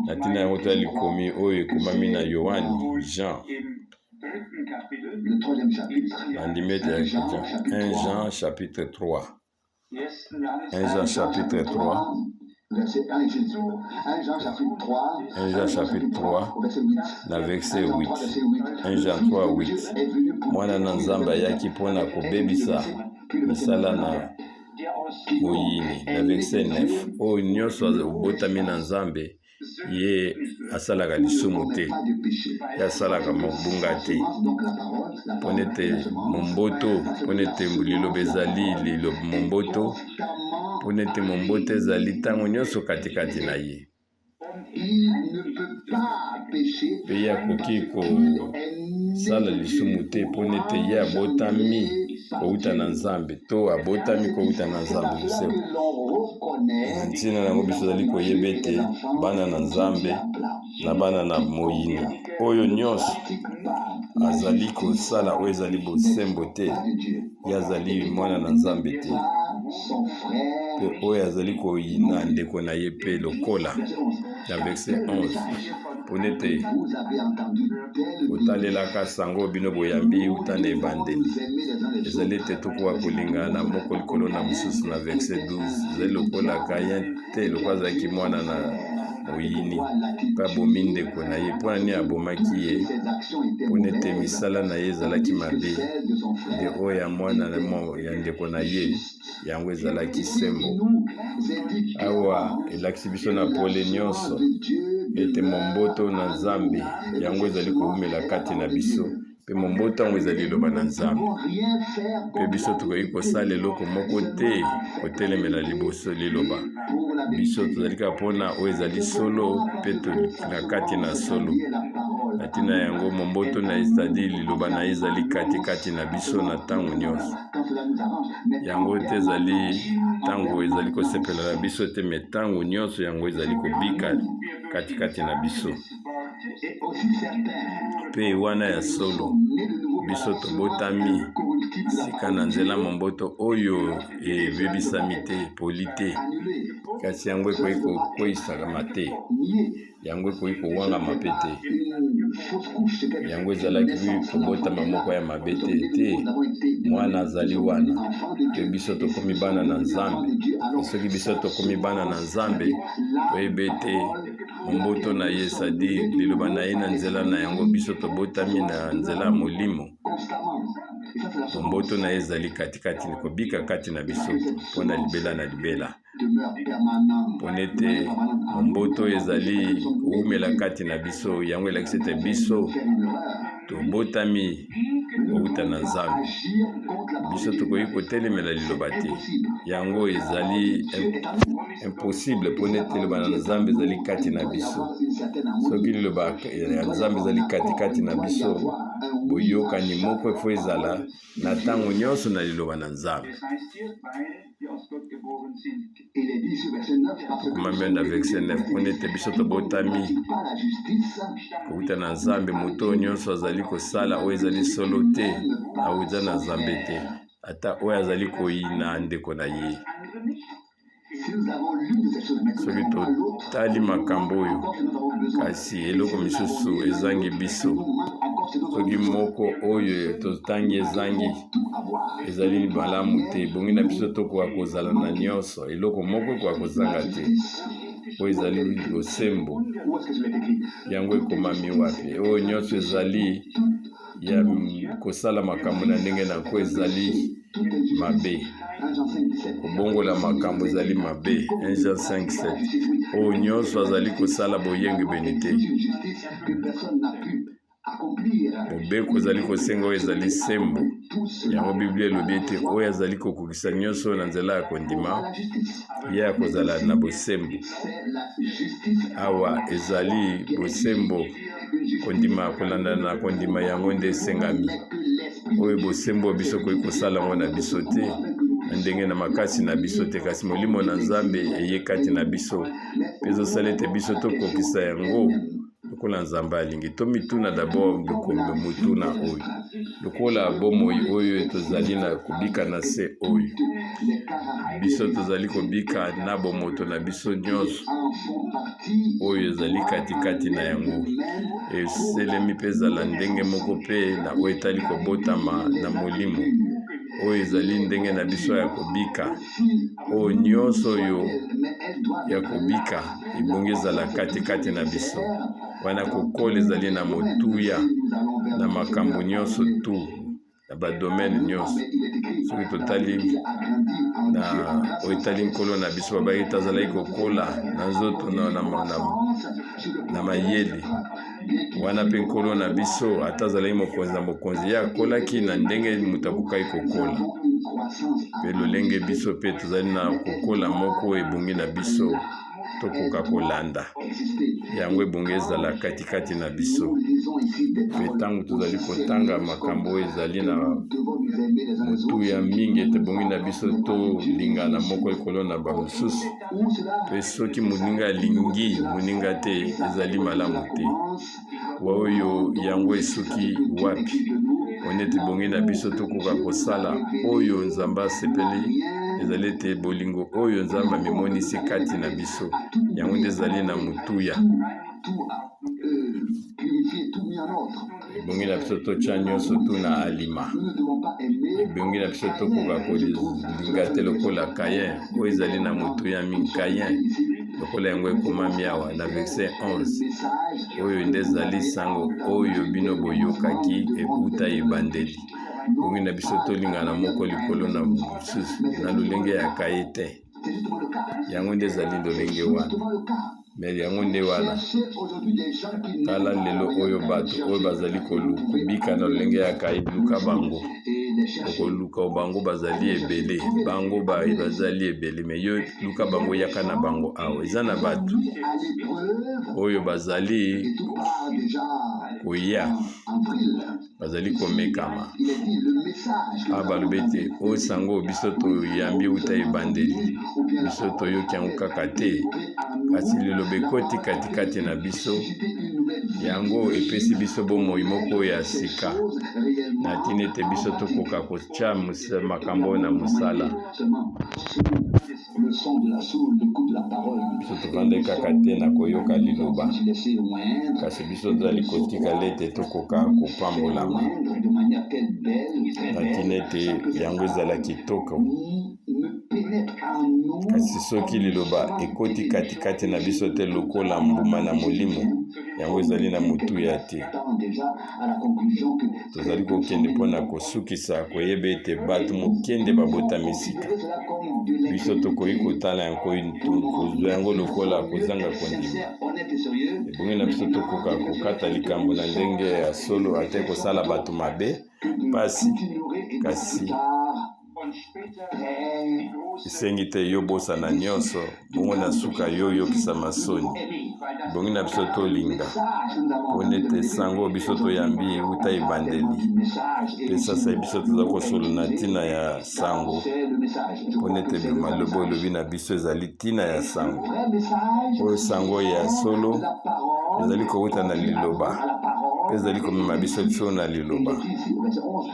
Na ntina yango tala likomi oyo ekomami na Yoane, Jean, nandimi ete 1 Jean chapitre 3. 1 Jean chapitre 3. 1 Jean chapitre 3 na verset 8. 1 Jean 3 8. Mwana na Nzambe ayaki mpo na kobebisa misala na moyini. Na verset 9. Oyo nyonso obotami na Nzambe ye asalaka lisumu te, ye asalaka mobunga te, mpo nete momboto, mpo nete liloba ezali liloba momboto, mpo nete momboto ezali ntango nyonso katikati na ye. Mpe ye akoki kosala lisumu te, mpo nete ye abotami kowuta na Nzambe to abotami kowuta na Nzambe. Na ntina na yango biso tozali koyeba ete bana na Nzambe na bana na moyini oyo nyonso azali kosala oyo ezali bosembo te, ye azali mwana na Nzambe te, mpe oyo azali koyina ndeko na ye mpe lokola. Na verset 11, mpo nete kotalelaka sango bino boyambi uta na ebandeli ezali ete tokoka kolingana moko likolo na mosusu. Na verset 12, ezali lokola Kayen te, lokola azalaki mwana na moyini mpe abomi ndeko na ye. Mpo na nini abomaki ye? Mpo nete misala na ye ezalaki mabe, nde oyo ya mwana ya ndeko na ye yango ezalaki sembo. Awa elakisi biso na pole nyonso ete momboto na Nzambe yango ezali kowumela kati na biso, mpe momboto yango ezali liloba na Nzambe, mpe biso tokoki kosala eloko moko te kotelemela liboso liloba. Biso tozali kaka mpona oyo ezali solo, mpe na kati na solo. Na ntina yango momboto na ye, c'est-à-dire liloba na ye, ezali katikati na biso na ntango nyonso. Yango te ezali ntango ezali kosepela na biso te, me ntango nyonso yango ezali kobika katikati na biso. Mpe wana ya solo, biso tobotami sika na nzela momboto oyo ebebisami te, epoli te, kasi yango ekoki kokweisama te, yango ekoki kowangama mpe te. Yango ezalaki kobotama moko ya mabe te te. Mwana azali wana, mpe biso tokomi bana na Nzambe. Soki biso tokomi bana na Nzambe, toyebi ete momboto na ye, c'est-à-dire liloba na ye, na nzela na yango biso tobotami na nzela ya molimo. Momboto na ye ezali katikati, kobika kati na biso mpo na libela na libela, mpo nete momboto oyo ezali kowumela kati na biso, yango elakisi ete biso tobotami kowuta na Nzambe. Biso tokoki kotelemela liloba te, yango ezali impossible, mpo nete liloba na Nzambe ezali kati na biso. Soki liloba ya Nzambe ezali katikati na biso, boyokani moko efo ezala na ntango nyonso na liloba na Nzambe. Tokomami na verset 9, mpo nete biso tobotami kowuta na Nzambe, moto oyo nyonso azali kosala oyo ezali solo te awuta na Nzambe te, ata oyo azali koyina ndeko na ye. Soki totali makambo oyo, kasi eloko misusu ezangi biso. Soki moko oyo totangi ezangi, ezali malamu te. Ebongi na biso tokoka kozala na nyonso, eloko moko ekoka kozanga te. Oyo ezali bosembo, yango ekomami wapi? Oyo nyonso ezali ya kosala makambo na ndenge na nko ezali mabe. Kobongola makambo ezali mabe. 1 Jean 5, 7. Oyo nyonso azali kosala boyengebene te. Mobeko ezali kosenga oyo ezali sembo. Yango Biblia elobi ete oyo azali kokokisa nyonso na nzela ya kondima, ye akozala na bosembo. Awa ezali bosembo, kondima kolanda na kondima yango nde esengami. Oyo bosembo biso koki kosala yango na biso te, na ndenge na makasi na biso te, kasi Molimo na Nzambe eye kati na biso mpe ezosala ete biso tokokisa yango lokola Nzambe alingi. Tomituna dabord motuna oyo, lokola bomoi oyo tozali na kobika na se oyo, biso tozali kobika na bomoto na biso nyonso oyo ezali katikati na yango, eselemi mpe ezala ndenge moko mpe na oyo etali kobotama na molimo, oyo ezali ndenge na biso ya kobika. Oyo nyonso oyo ya kobika ebongi ezala katikati na biso. Wana kokola ezali na motuya na makambo nyonso tu na badomene nyonso. Soki totali na oyo etali Nkolo na biso, babaki ete azalaki kokola na nzoto na, na, na, na mayele wana mpe Nkolo na biso, ata azalaki mokonzi na mokonzi, ye akolaki na ndenge moto akokaki kokola. Mpe lolenge biso mpe tozali na kokola moko ebongi na biso tokoka kolanda yango, ebongi ezala katikati na biso. Mpe ntango tozali kotanga makambo oyo ezali na motuya mingi, ete ebongi na biso tolingana moko likolo na bamosusu. Mpe soki moninga alingi moninga te, ezali malamu te. Oyo yango esuki wapi? Pona ete ebongi na biso tokoka kosala oyo Nzambe asepeli, ezali ete bolingo oyo Nzambe amimonisi kati na biso, yango nde ezali na motuya. Ebongi na biso totya nyonso tu na alima. Ebongi na biso tokoka kolinga te lokola Caïn, oyo ezali na motuya mingi. Caïn, lokola yango ekomami awa na verset 11, oyo nde ezali sango oyo bino boyokaki euta ebandeli. Ebongi na biso tolingana moko likolo na mosusu na lolenge ya Caïn te. Yango nde ezali lolenge wana. Me yango nde wana. Tala lelo oyo bato oyo bazali kobika na lolenge ya Kain, luka bango. Okoluka bango bazali ebele, bango bazali ebele, me yo luka bango, yaka na bango awa. Eza na bato oyo bazali koya, bazali komekama. Awa balobi ete oyo sango biso toyambi uta ebandeli, biso toyoki yango kaka te, kasi liloba ekoti katikati na biso, yango epesi biso bomoi moko ya sika, na ntina ete biso tokoka kotya makambo oyo na mosala. Biso tovandaki kaka te na koyoka liloba, kasi biso tozali kotikala ete tokoka kopambolama, na ntina ete yango ezala kitoko. Kasi soki liloba ekoti katikati na biso te lokola mbuma na molimo, yango ezali na motuya te. Tozali kokende mpo na kosukisa koyeba ete bato moke nde babotami sika. Biso tokoki kotala yango, kozwa yango lokola kozanga kondima. Ebongi na biso tokoka kokata likambo na ndenge ya solo, ata ekosala bato mabe, mpasi, kasi Esengi te yo bosana nyonso, bongo na suka yo oyokisama soni. Ebongi na biso tolinga, mpo nete sango oyo biso toyambi euta ebandeli, mpe sasai biso toza kosolola na ntina ya sango, mpo nete maloba olobi na biso ezali ntina ya sango. Oyo sango ya solo ezali kowuta na liloba, mpe ezali komema biso biso na liloba.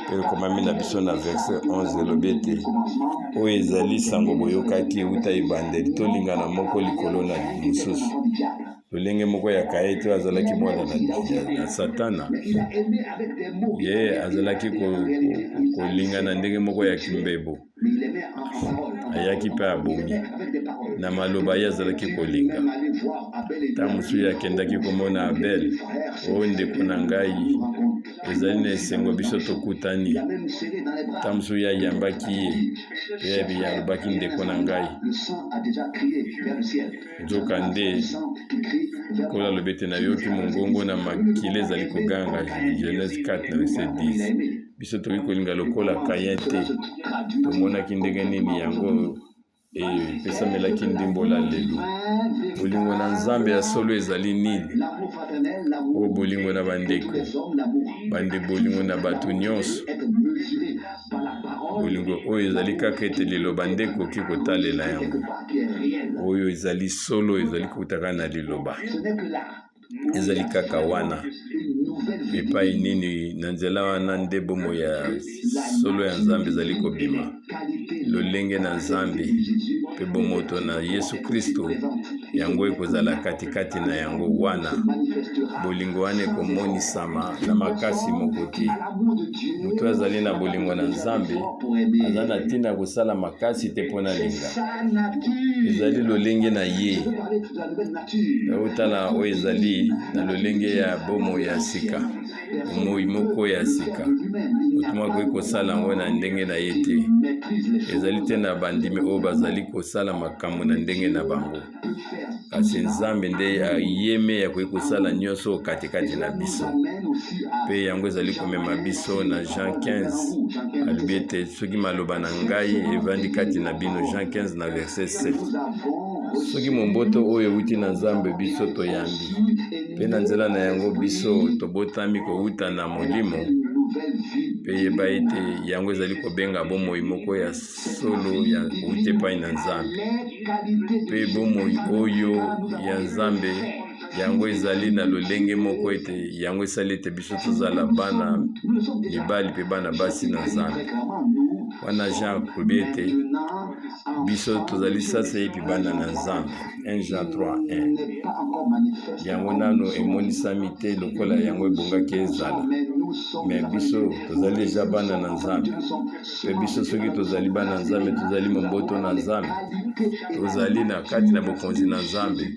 Mpe ekomami na biso na verset 11, elobi ete oyo ezali sango boyokaki uta ebandeli, tolingana moko likolo na mosusu. Lolenge moko ya Kaye te, azalaki mwana na Satana, ye azalaki kolingana ndenge moko ya kimbebo, ayaki mpe abomi na maloba ye azalaki kolinga. Ntango mosusu ye akendaki komona Abel, oyo ndeko na ngai. Ezali na esengo biso tokutani. Ntango mosusu ye ayambaki ye mpe ye alobaki ndeko na ngai. Nzokande, Nkolo alobi ete nayoki mongongo na makila ezali koganga, Genèse 4 na verset 10. Biso tokoki kolinga lokola Caïn te. Tomonaki ndenge nini yango epesamelaki ndimbola lelo. Bolingo na Nzambe ya solo ezali nini? Oyo bolingo na bandeko, bande bolingo na bato nyonso. Bolingo oyo ezali kaka ete liloba nde ekoki kotalela yango. Oyo ezali solo ezali kouta kaka na liloba. Ezali kaka wana epai nini na nzela wana nde bomoi ya solo ya Nzambe ezali kobima, lolenge na Nzambe mpe bomoto na Yesu Kristo, yango ekozala katikati na yango wana. Bolingo wana ekomonisama na makasi moko te. Moto azali na bolingo na Nzambe aza na ntina ya kosala makasi te mpo na linga. Ezali lolenge na ye. Otala oyo ezali na lolenge ya bomoi ya sika, bomoi moko ya sika. Moto moko akoki kosala yango na ndenge na ye te. Ezali te na bandimi oyo bazali kosala makambo na ndenge na bango, kasi Nzambe nde ye mei akoki kosala nyonso katikati na biso. Mpe yango ezali komema biso na Jean 15, alobi ete soki maloba na ngai evandi kati na bino, Jean 15 na verset 7. Soki momboto oyo euti na Nzambe biso toyambi, mpe na nzela na yango biso tobotami kowuta na Molimo, mpe yeba ete yango ezali kobenga bomoi moko ya solo ya kowuta epai na Nzambe. Mpe bomoi oyo ya Nzambe yango ezali na lolenge moko ete yango esali ete biso tozala bana mibali mpe bana basi na Nzambe. Wana Jean akolobi ete biso tozali sasaipi bana na Nzambe. 1 Jean 3 1. Yango nano emonisami te lokola yango ebongaki ezala, me biso tozali deja bana na Nzambe. Mpe biso soki tozali bana Nzambe, tozali momboto na Nzambe, tozali na kati na bokonzi na Nzambe.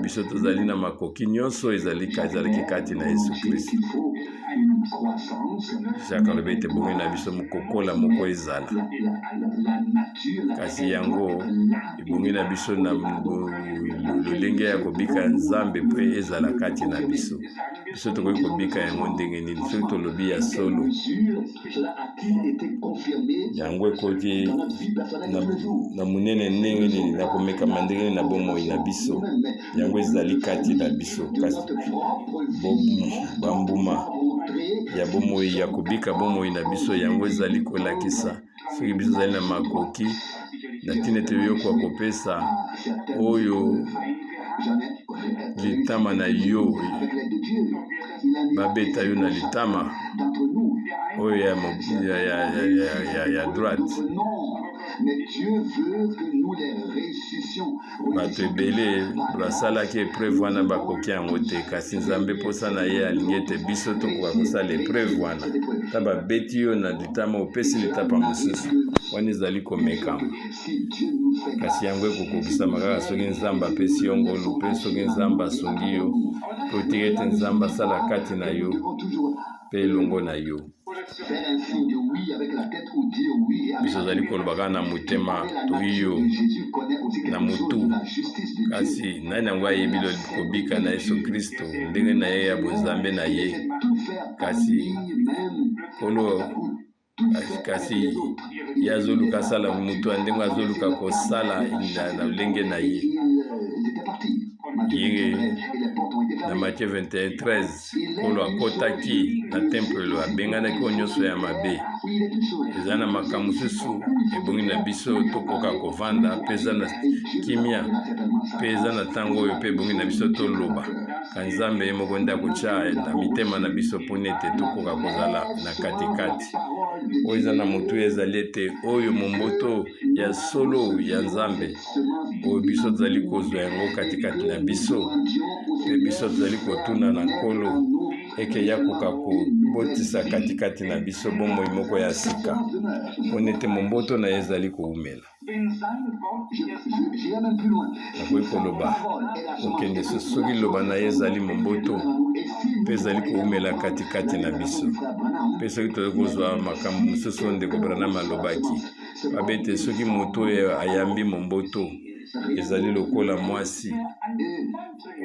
Biso tozali na makoki nyonso ezalaki kati na Yesu Kristo. Jacques alobi ete bongi na biso mokokola moko ezala, kasi yango ebongi na biso na lolenge ya kobika ya Nzambe mpe ezala kati na biso. Biso tokoki kobika yango ndenge nini soki tolobi ya solo? Yango ekoki na monene ndenge nini, na komekama ndenge nini na bomoi na biso? Yango ezali kati na biso, kasi bambuma ya bomoi ya kobika bomoi na biso yango ezali kolakisa soki biso ezali na makoki na ntina ete yokoka kopesa oyo litama na yo babeta yo na litama oyo ya, ya, ya, ya, ya, ya droite. Bato ebele basalaki epreuve wana bakoki yango te, kasi Nzambe mposa na ye alingi ete biso tokoka kosala epreuve wana. Ta babeti yo na litama, opesi litapa mosusu, wana ezali komekama. Kasi yango ekokokisama kaka soki Nzambe apesi yo ngolu mpe soki Nzambe asungi yo mpe otiki ete Nzambe asala kati na yo mpe elongo na yo. Biso ozali koloba kaka na motema to iyo na motu, kasi nani yango ayebi kobika na Yesu Kristo ndenge na ye ya bonzambe na ye? Kasi Nkolo, kasi ye azoluka asala moto ya ndenge azoluka kosala na lolenge na ye. Ye na Matthieu 21 13 Nkolo akotaki na tempelo, abenganaki oyo nyonso ya mabe. Eza na makambo mosusu ebongi na biso tokoka kovanda mpe eza na kimia, mpe eza na ntango oyo mpe ebongi na biso toloba. Ka Nzambe ye moko nde akotya na mitema na biso mpo ete tokoka kozala na katikati. Oyo eza na motuya ezali ete oyo momboto ya solo ya Nzambe oyo biso tozali kozwa yango katikati na biso, mpe biso tozali kotuna na Nkolo eke ye akoka kobotisa katikati na biso bomoi moko ya sika, mpo ete momboto na ye ezali koumela. Nakoki koloba kokende soki liloba na ye ezali momboto mpe ezali koumela katikati na biso. Mpe soki tozali kozwa makambo mosusu oyo ndeko Branham alobaki, babe ete soki moto oyo ayambi momboto ezali lokola mwasi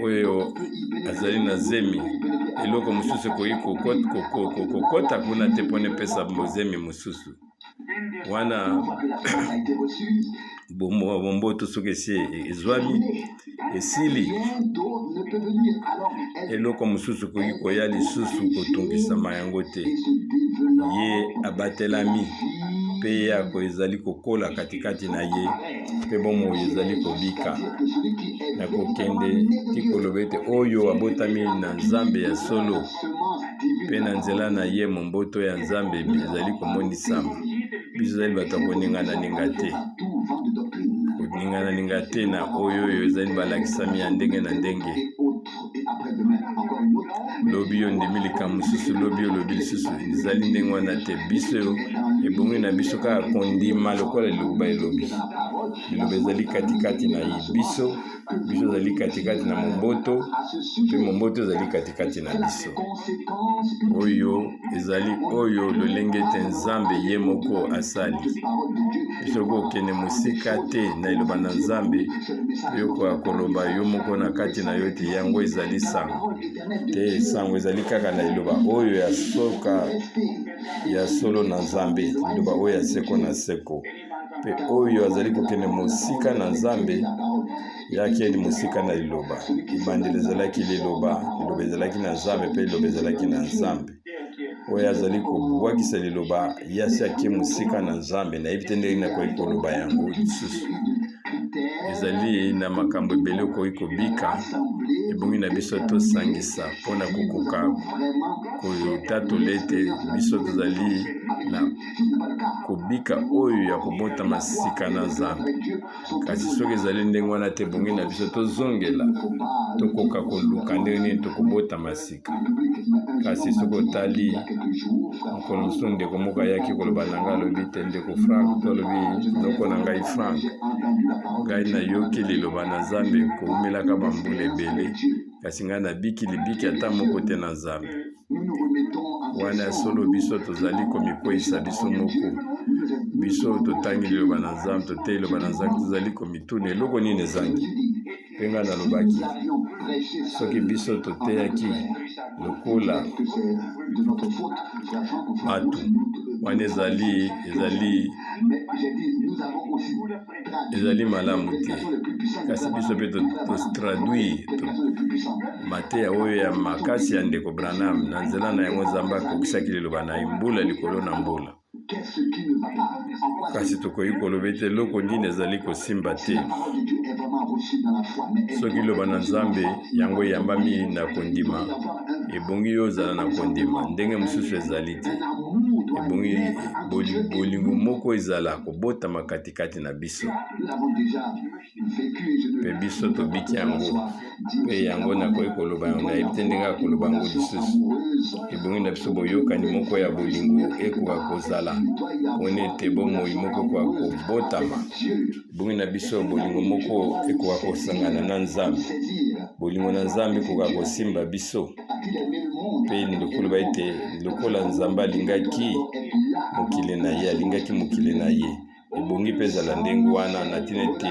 oyo azali na zemi, eloko mosusu ekoki kokota kuna te mpo na epesa zemi mosusu. Wana bomboto soki esi ezwami esili, eloko mosusu ekoki koya lisusu kotungisama yango te. Ye abatelami mpe ye ako ezali kokola katikati na ye mpe bomoi ezali kobika. Na kokende ti koloba ete oyo abotami na Nzambe ya solo mpe na nzela na ye momboto ya Nzambe ezali komonisama. Biso ezali bato ya koningananinga te, koningananinga te na oyo oyo ezali balakisami ya ndenge na ndenge. Lobi yo ndimi likambo mosusu, lobi olobi lisusu, ezali ndenge wana te. Biso ebongi na biso kaka kondima lokola liloba elobi. Liloba ezali katikati na ye biso, biso ezali katikati na momboto, mpe momboto ezali katikati na biso. Oyo ezali oyo lolenge ete Nzambe ye moko asali. Biso kokende mosika te na liloba na Nzambe, yo okoka koloba yo moko na kati na yo ete yango ezali sango te. Sango ezali kaka na liloba oyo ya soka ya solo na Nzambe, liloba oyo ya seko na seko. Mpe oyo azali kokende mosika na Nzambe, ye akei mosika na liloba. Ebandeli ezalaki liloba, liloba ezalaki na Nzambe, mpe liloba ezalaki na Nzambe. Oyo azali kobwakisa liloba, ye asi ake mosika na Nzambe. Nayebi te ndenge nakoki koloba yango lisusu. Ezali na makambo ebele okoki kobika, ebongi na biso tosangisa mpo na kokoka kotatola ete biso tozali na kobika oyo ya kobotama sika na Nzambe. Kasi soki ezali ndenge wana te, ebongi na biso tozongela, tokoka koluka ndenge nini tokobotama sika. Kasi soki otali, mokolo mosusu ndeko moko ayaki koloba na ngai, alobi te, ndeko Frank, to alobi noko na ngai Frank, ngai nayoki liloba na Nzambe koumelaka bambula ebele, kasi ngai nabiki libiki ata moko te na Nzambe. Wana ya solo biso tozali komikweisa biso moko. Biso totangi liloba na Nzambe, toteyi liloba na Nzambe, tozali komituna eloko nini ezangi. Mpe ngai nalobaki, soki biso toteyaki lokola bato wana, ezali ezali ezali malamu te, kasi biso mpe totraduire mateya oyo ya makasi ya ndeko Branham. Na nzela na yango Nzambe akokisaki liloba na ye mbula likolo na mbula. Kasi tokoki koloba ete eloko nini ezali kosimba te? Soki liloba na Nzambe yango eyambami na kondima, ebongi yo ozala na kondima, ndenge mosusu ezali te. Ebongi bolingo moko ezala kobotama katikati na biso, mpe biso tobiki yango. Mpe yango nakoki koloba yango, nayebi te ndenge ya koloba yango lisusu. Ebongi na biso boyokani moko ya bolingo ekoka kozala mpona ete bomoi moko ekoka kobotama. Ebongi na biso bolingo moko ekoka kosangana na Nzambe, bolingo na Nzambe ekoka kosimba biso. Mpe lokoloba ete lokola Nzambe alingaki mokili na ye, alingaki mokili na ye, ebongi mpe ezala ndenge wana na ntina ete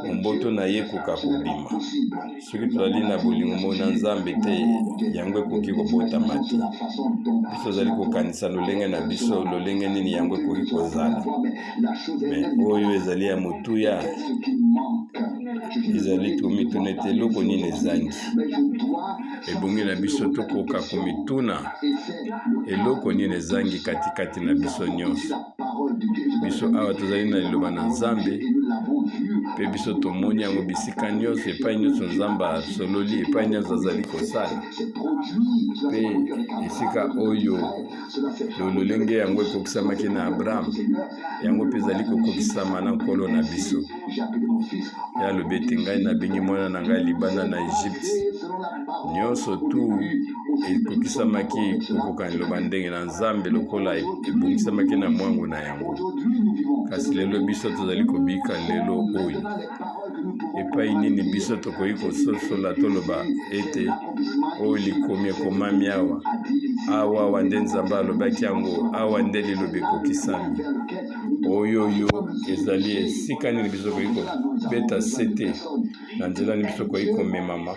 momboto na ye ekoka kobima. Soki tozali na bolingo mo na Nzambe te, yango ekoki kobotama te. Biso tozali kokanisa lolenge na biso, lolenge nini yango ekoki kozala. Me oyo ezali ya motuya ezali tomituna ete eloko nini ezangi. Ebongi na biso tokoka komituna eloko nini ezangi katikati na biso nyonso. Biso awa tozali na liloba na Nzambe, mpe biso tomoni yango bisika nyonso, epai nyonso Nzambe asololi, epai nyonso azali kosala, mpe esika oyo lolenge yango ekokisamaki na Abraham, yango mpe ezali kokokisama na Nkolo na biso. Ye alobi ete, Ngai nabengi mwana na ngai libanda na Egypte. Nyonso tu ekokisamaki kokoka liloba ndenge na Nzambe lokola ebongisamaki na mwango na yango. Kasi lelo biso tozali kobika lelo oyo. Epai nini biso tokoki kososola toloba ete oyo likomi ekomami awa, awa awa nde Nzambe alobaki yango, awa nde liloba ekokisami. Oyo oyo ezali esika nini biso tokoki kobeta sete na nzela nini biso tokoki komemama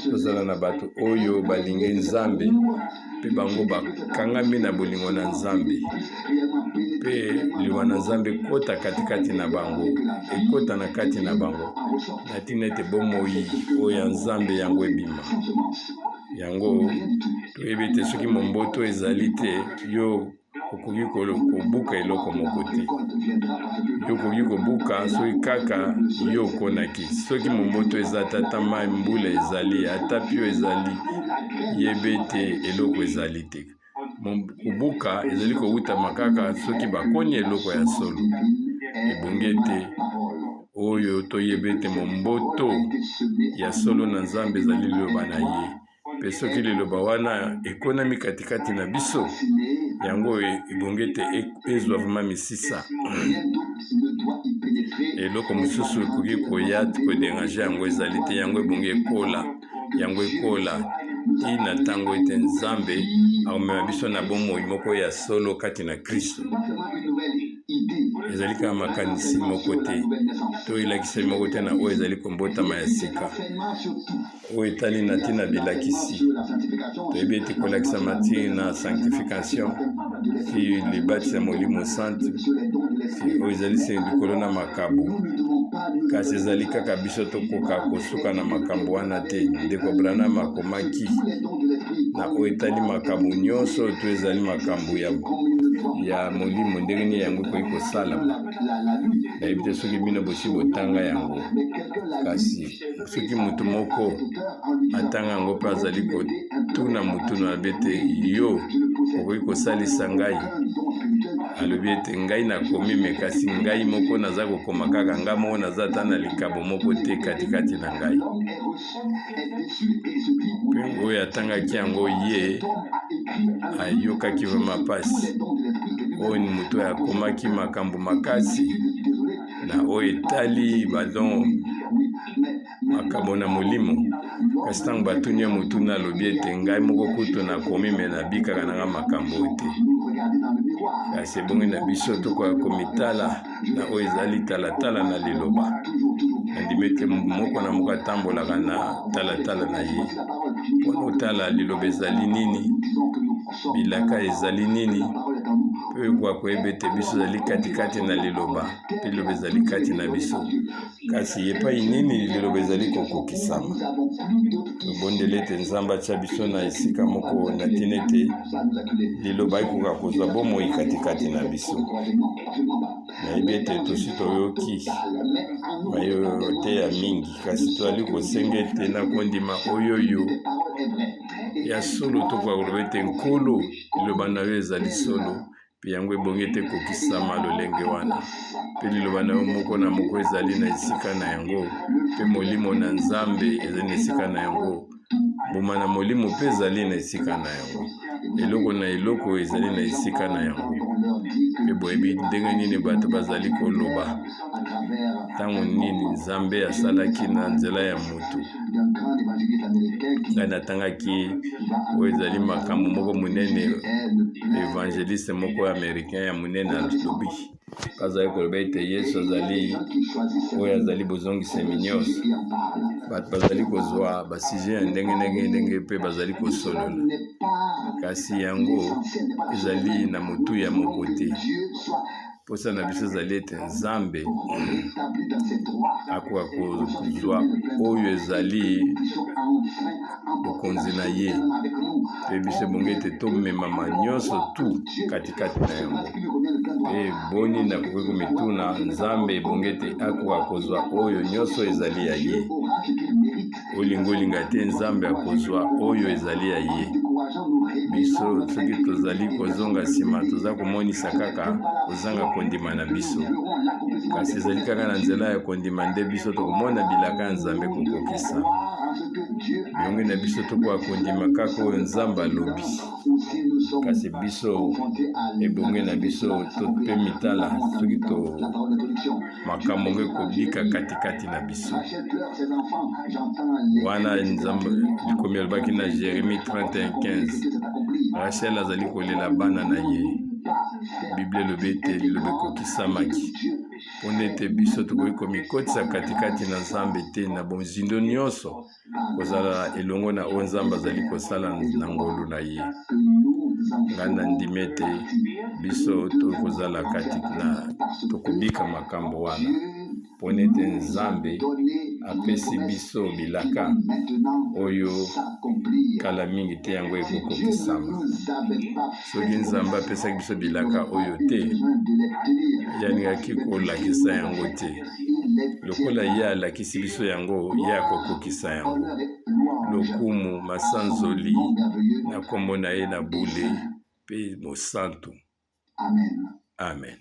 tozala na bato oyo balingi Nzambe mpe bango bakangami na bolingo na Nzambe mpe liwa na Nzambe ekota katikati na bango, ekota na kati na bango na ntina ete bomoi oyo ya Nzambe yango ebima. Yango toyebi ete soki momboto ezali te, yo okoki kobuka eloko moko te. Yo okoki kobuka soki kaka yo okonaki. Soki momboto eza te, ata mai mbula ezali, ata pio ezali, yeba ete eloko ezali te. Kobuka ezali kowutama kaka soki bakoni eloko ya solo. Ebongi ete oyo toyeba ete momboto ya solo na Nzambe ezali liloba na ye. Mpe soki liloba wana ekonami katikati na biso, yango ebongi ete ezwa vrema misisa. Eloko mosusu ekoki koya koderange yango ezali te. Yango ebongi ekola, yango ekola ti na ntango ete Nzambe akomema biso na bomoi moko ya solo kati na Kristo. Ezali kaka makanisi moko te to elakiseli moko te na oyo ezali kombotama ya sika. Oyo etali na ntina bilakisi, toyebi ete kolakisama ti na sanctification ti libatisi ya Molimo Santu oyo ezali se likolo na makabo, kasi ezali kaka biso tokoka kosuka na makambo wana te. Ndeko Branham akomaki na oyo etali makambo nyonso to ezali makambo ya molimo, ndenge nini yango ekoki kosalama. Nayebi te soki bino bosi botanga yango, kasi soki moto moko atanga yango mpe azali kotuna motuna alobi ete yo okoki kosalisa ngai, alobi ete ngai nakomi me kasi ngai moko naza kokoma kaka ngai moko naza ata na likabo moko te katikati na ngai. Mpe oyo atangaki yango ye ayokaki vrema mpasi. Oyo ni moto oyo akomaki makambo makasi na oyo etali badon makambo na molimo, kasi ntango batuni ye motuna alobi ete ngai moko kutu nakomi me nabikaka na ngai makambo oyo te. Kasi ebongi na biso tokoka komitala na oyo ezali talatala na liloba. Nandimi ete moko na moko atambolaka na talatala na ye mpo na kotala liloba ezali nini, bilaka ezali nini, mpe okoka koyeba ete biso ezali katikati na liloba mpe liloba ezali kati na biso. Kasi epai nini liloba ezali kokokisama? Tobondeli ete Nzambe atya biso na esika moko na ntina ete liloba ekoka kozwa bomoi katikati na biso. Nayebi ete tosi toyoki mayoteya mingi, kasi tozali kosenga ete na kondima oyoyo ya solo tokoka koloba ete Nkolo, liloba na yo ezali solo. Mpe yango ebongi ete ekokisama lolenge wana. Mpe liloba na yo moko na moko ezali na esika na yango, mpe Molimo na Nzambe ezali na esika na yango, mbuma na Molimo mpe ezali na esika na yango, eloko na eloko ezali na esika na yango. Mpe boyebi ndenge nini bato bazali koloba ntango nini Nzambe asalaki na nzela ya moto. Ngai natangaki oyo ezali makambo moko monene evangeliste moko ya americain ya monene alobi, azali koloba ete Yesu azali oyo azali bozongisami nyonso. Bato bazali kozwa basije ya ndenge ndenge ndenge mpe bazali kosolola, kasi yango ezali na motuya moko te. Mposa na biso ezali ete Nzambe akoka kozwa oyo ezali bokonzi na ye, mpe biso ebongi ete tomemama nyonso tu katikati na yango. Mpe boni nakoki komituna, Nzambe ebongi ete akoka kozwa oyo nyonso ezali ya ye? Olinga olinga te, Nzambe akozwa oyo ezali ya ye. Biso soki tozali kozonga nsima, toza komonisa kaka kozanga kondima na biso, kasi ezali kaka na nzela ya kondima nde biso tokomona bilaka ya Nzambe kokokisama. Ebongi na biso tokoka kondima kaka oyo Nzambe alobi. Kasi biso ebongi na biso to mpe mitala soki to makambo ngo ekobika katikati na biso. Wana Nzambe likomi alobaki na Jeremie 31:15, Rachel azali kolela bana na ye. Biblia elobi ete liloba ekokisamaki. Mpo ete biso tokoki komikotisa katikati na Nzambe te na bozindo nyonso, kozala elongo na oyo Nzambe azali kosala na ngolu na ye. Ngai nandimi ete biso tokozala kati na tokobika makambo wana mpo ete Nzambe apesi biso bilaka oyo kala mingi te yango ekokokisama. Soki Nzambe apesaki biso bilaka oyo te, ye alingaki kolakisa yango te. Lokola ye alakisi biso yango, ye akokokisa yango. Lokumu, masanzoli na nkombo na ye na bule mpe mosantu. Amen.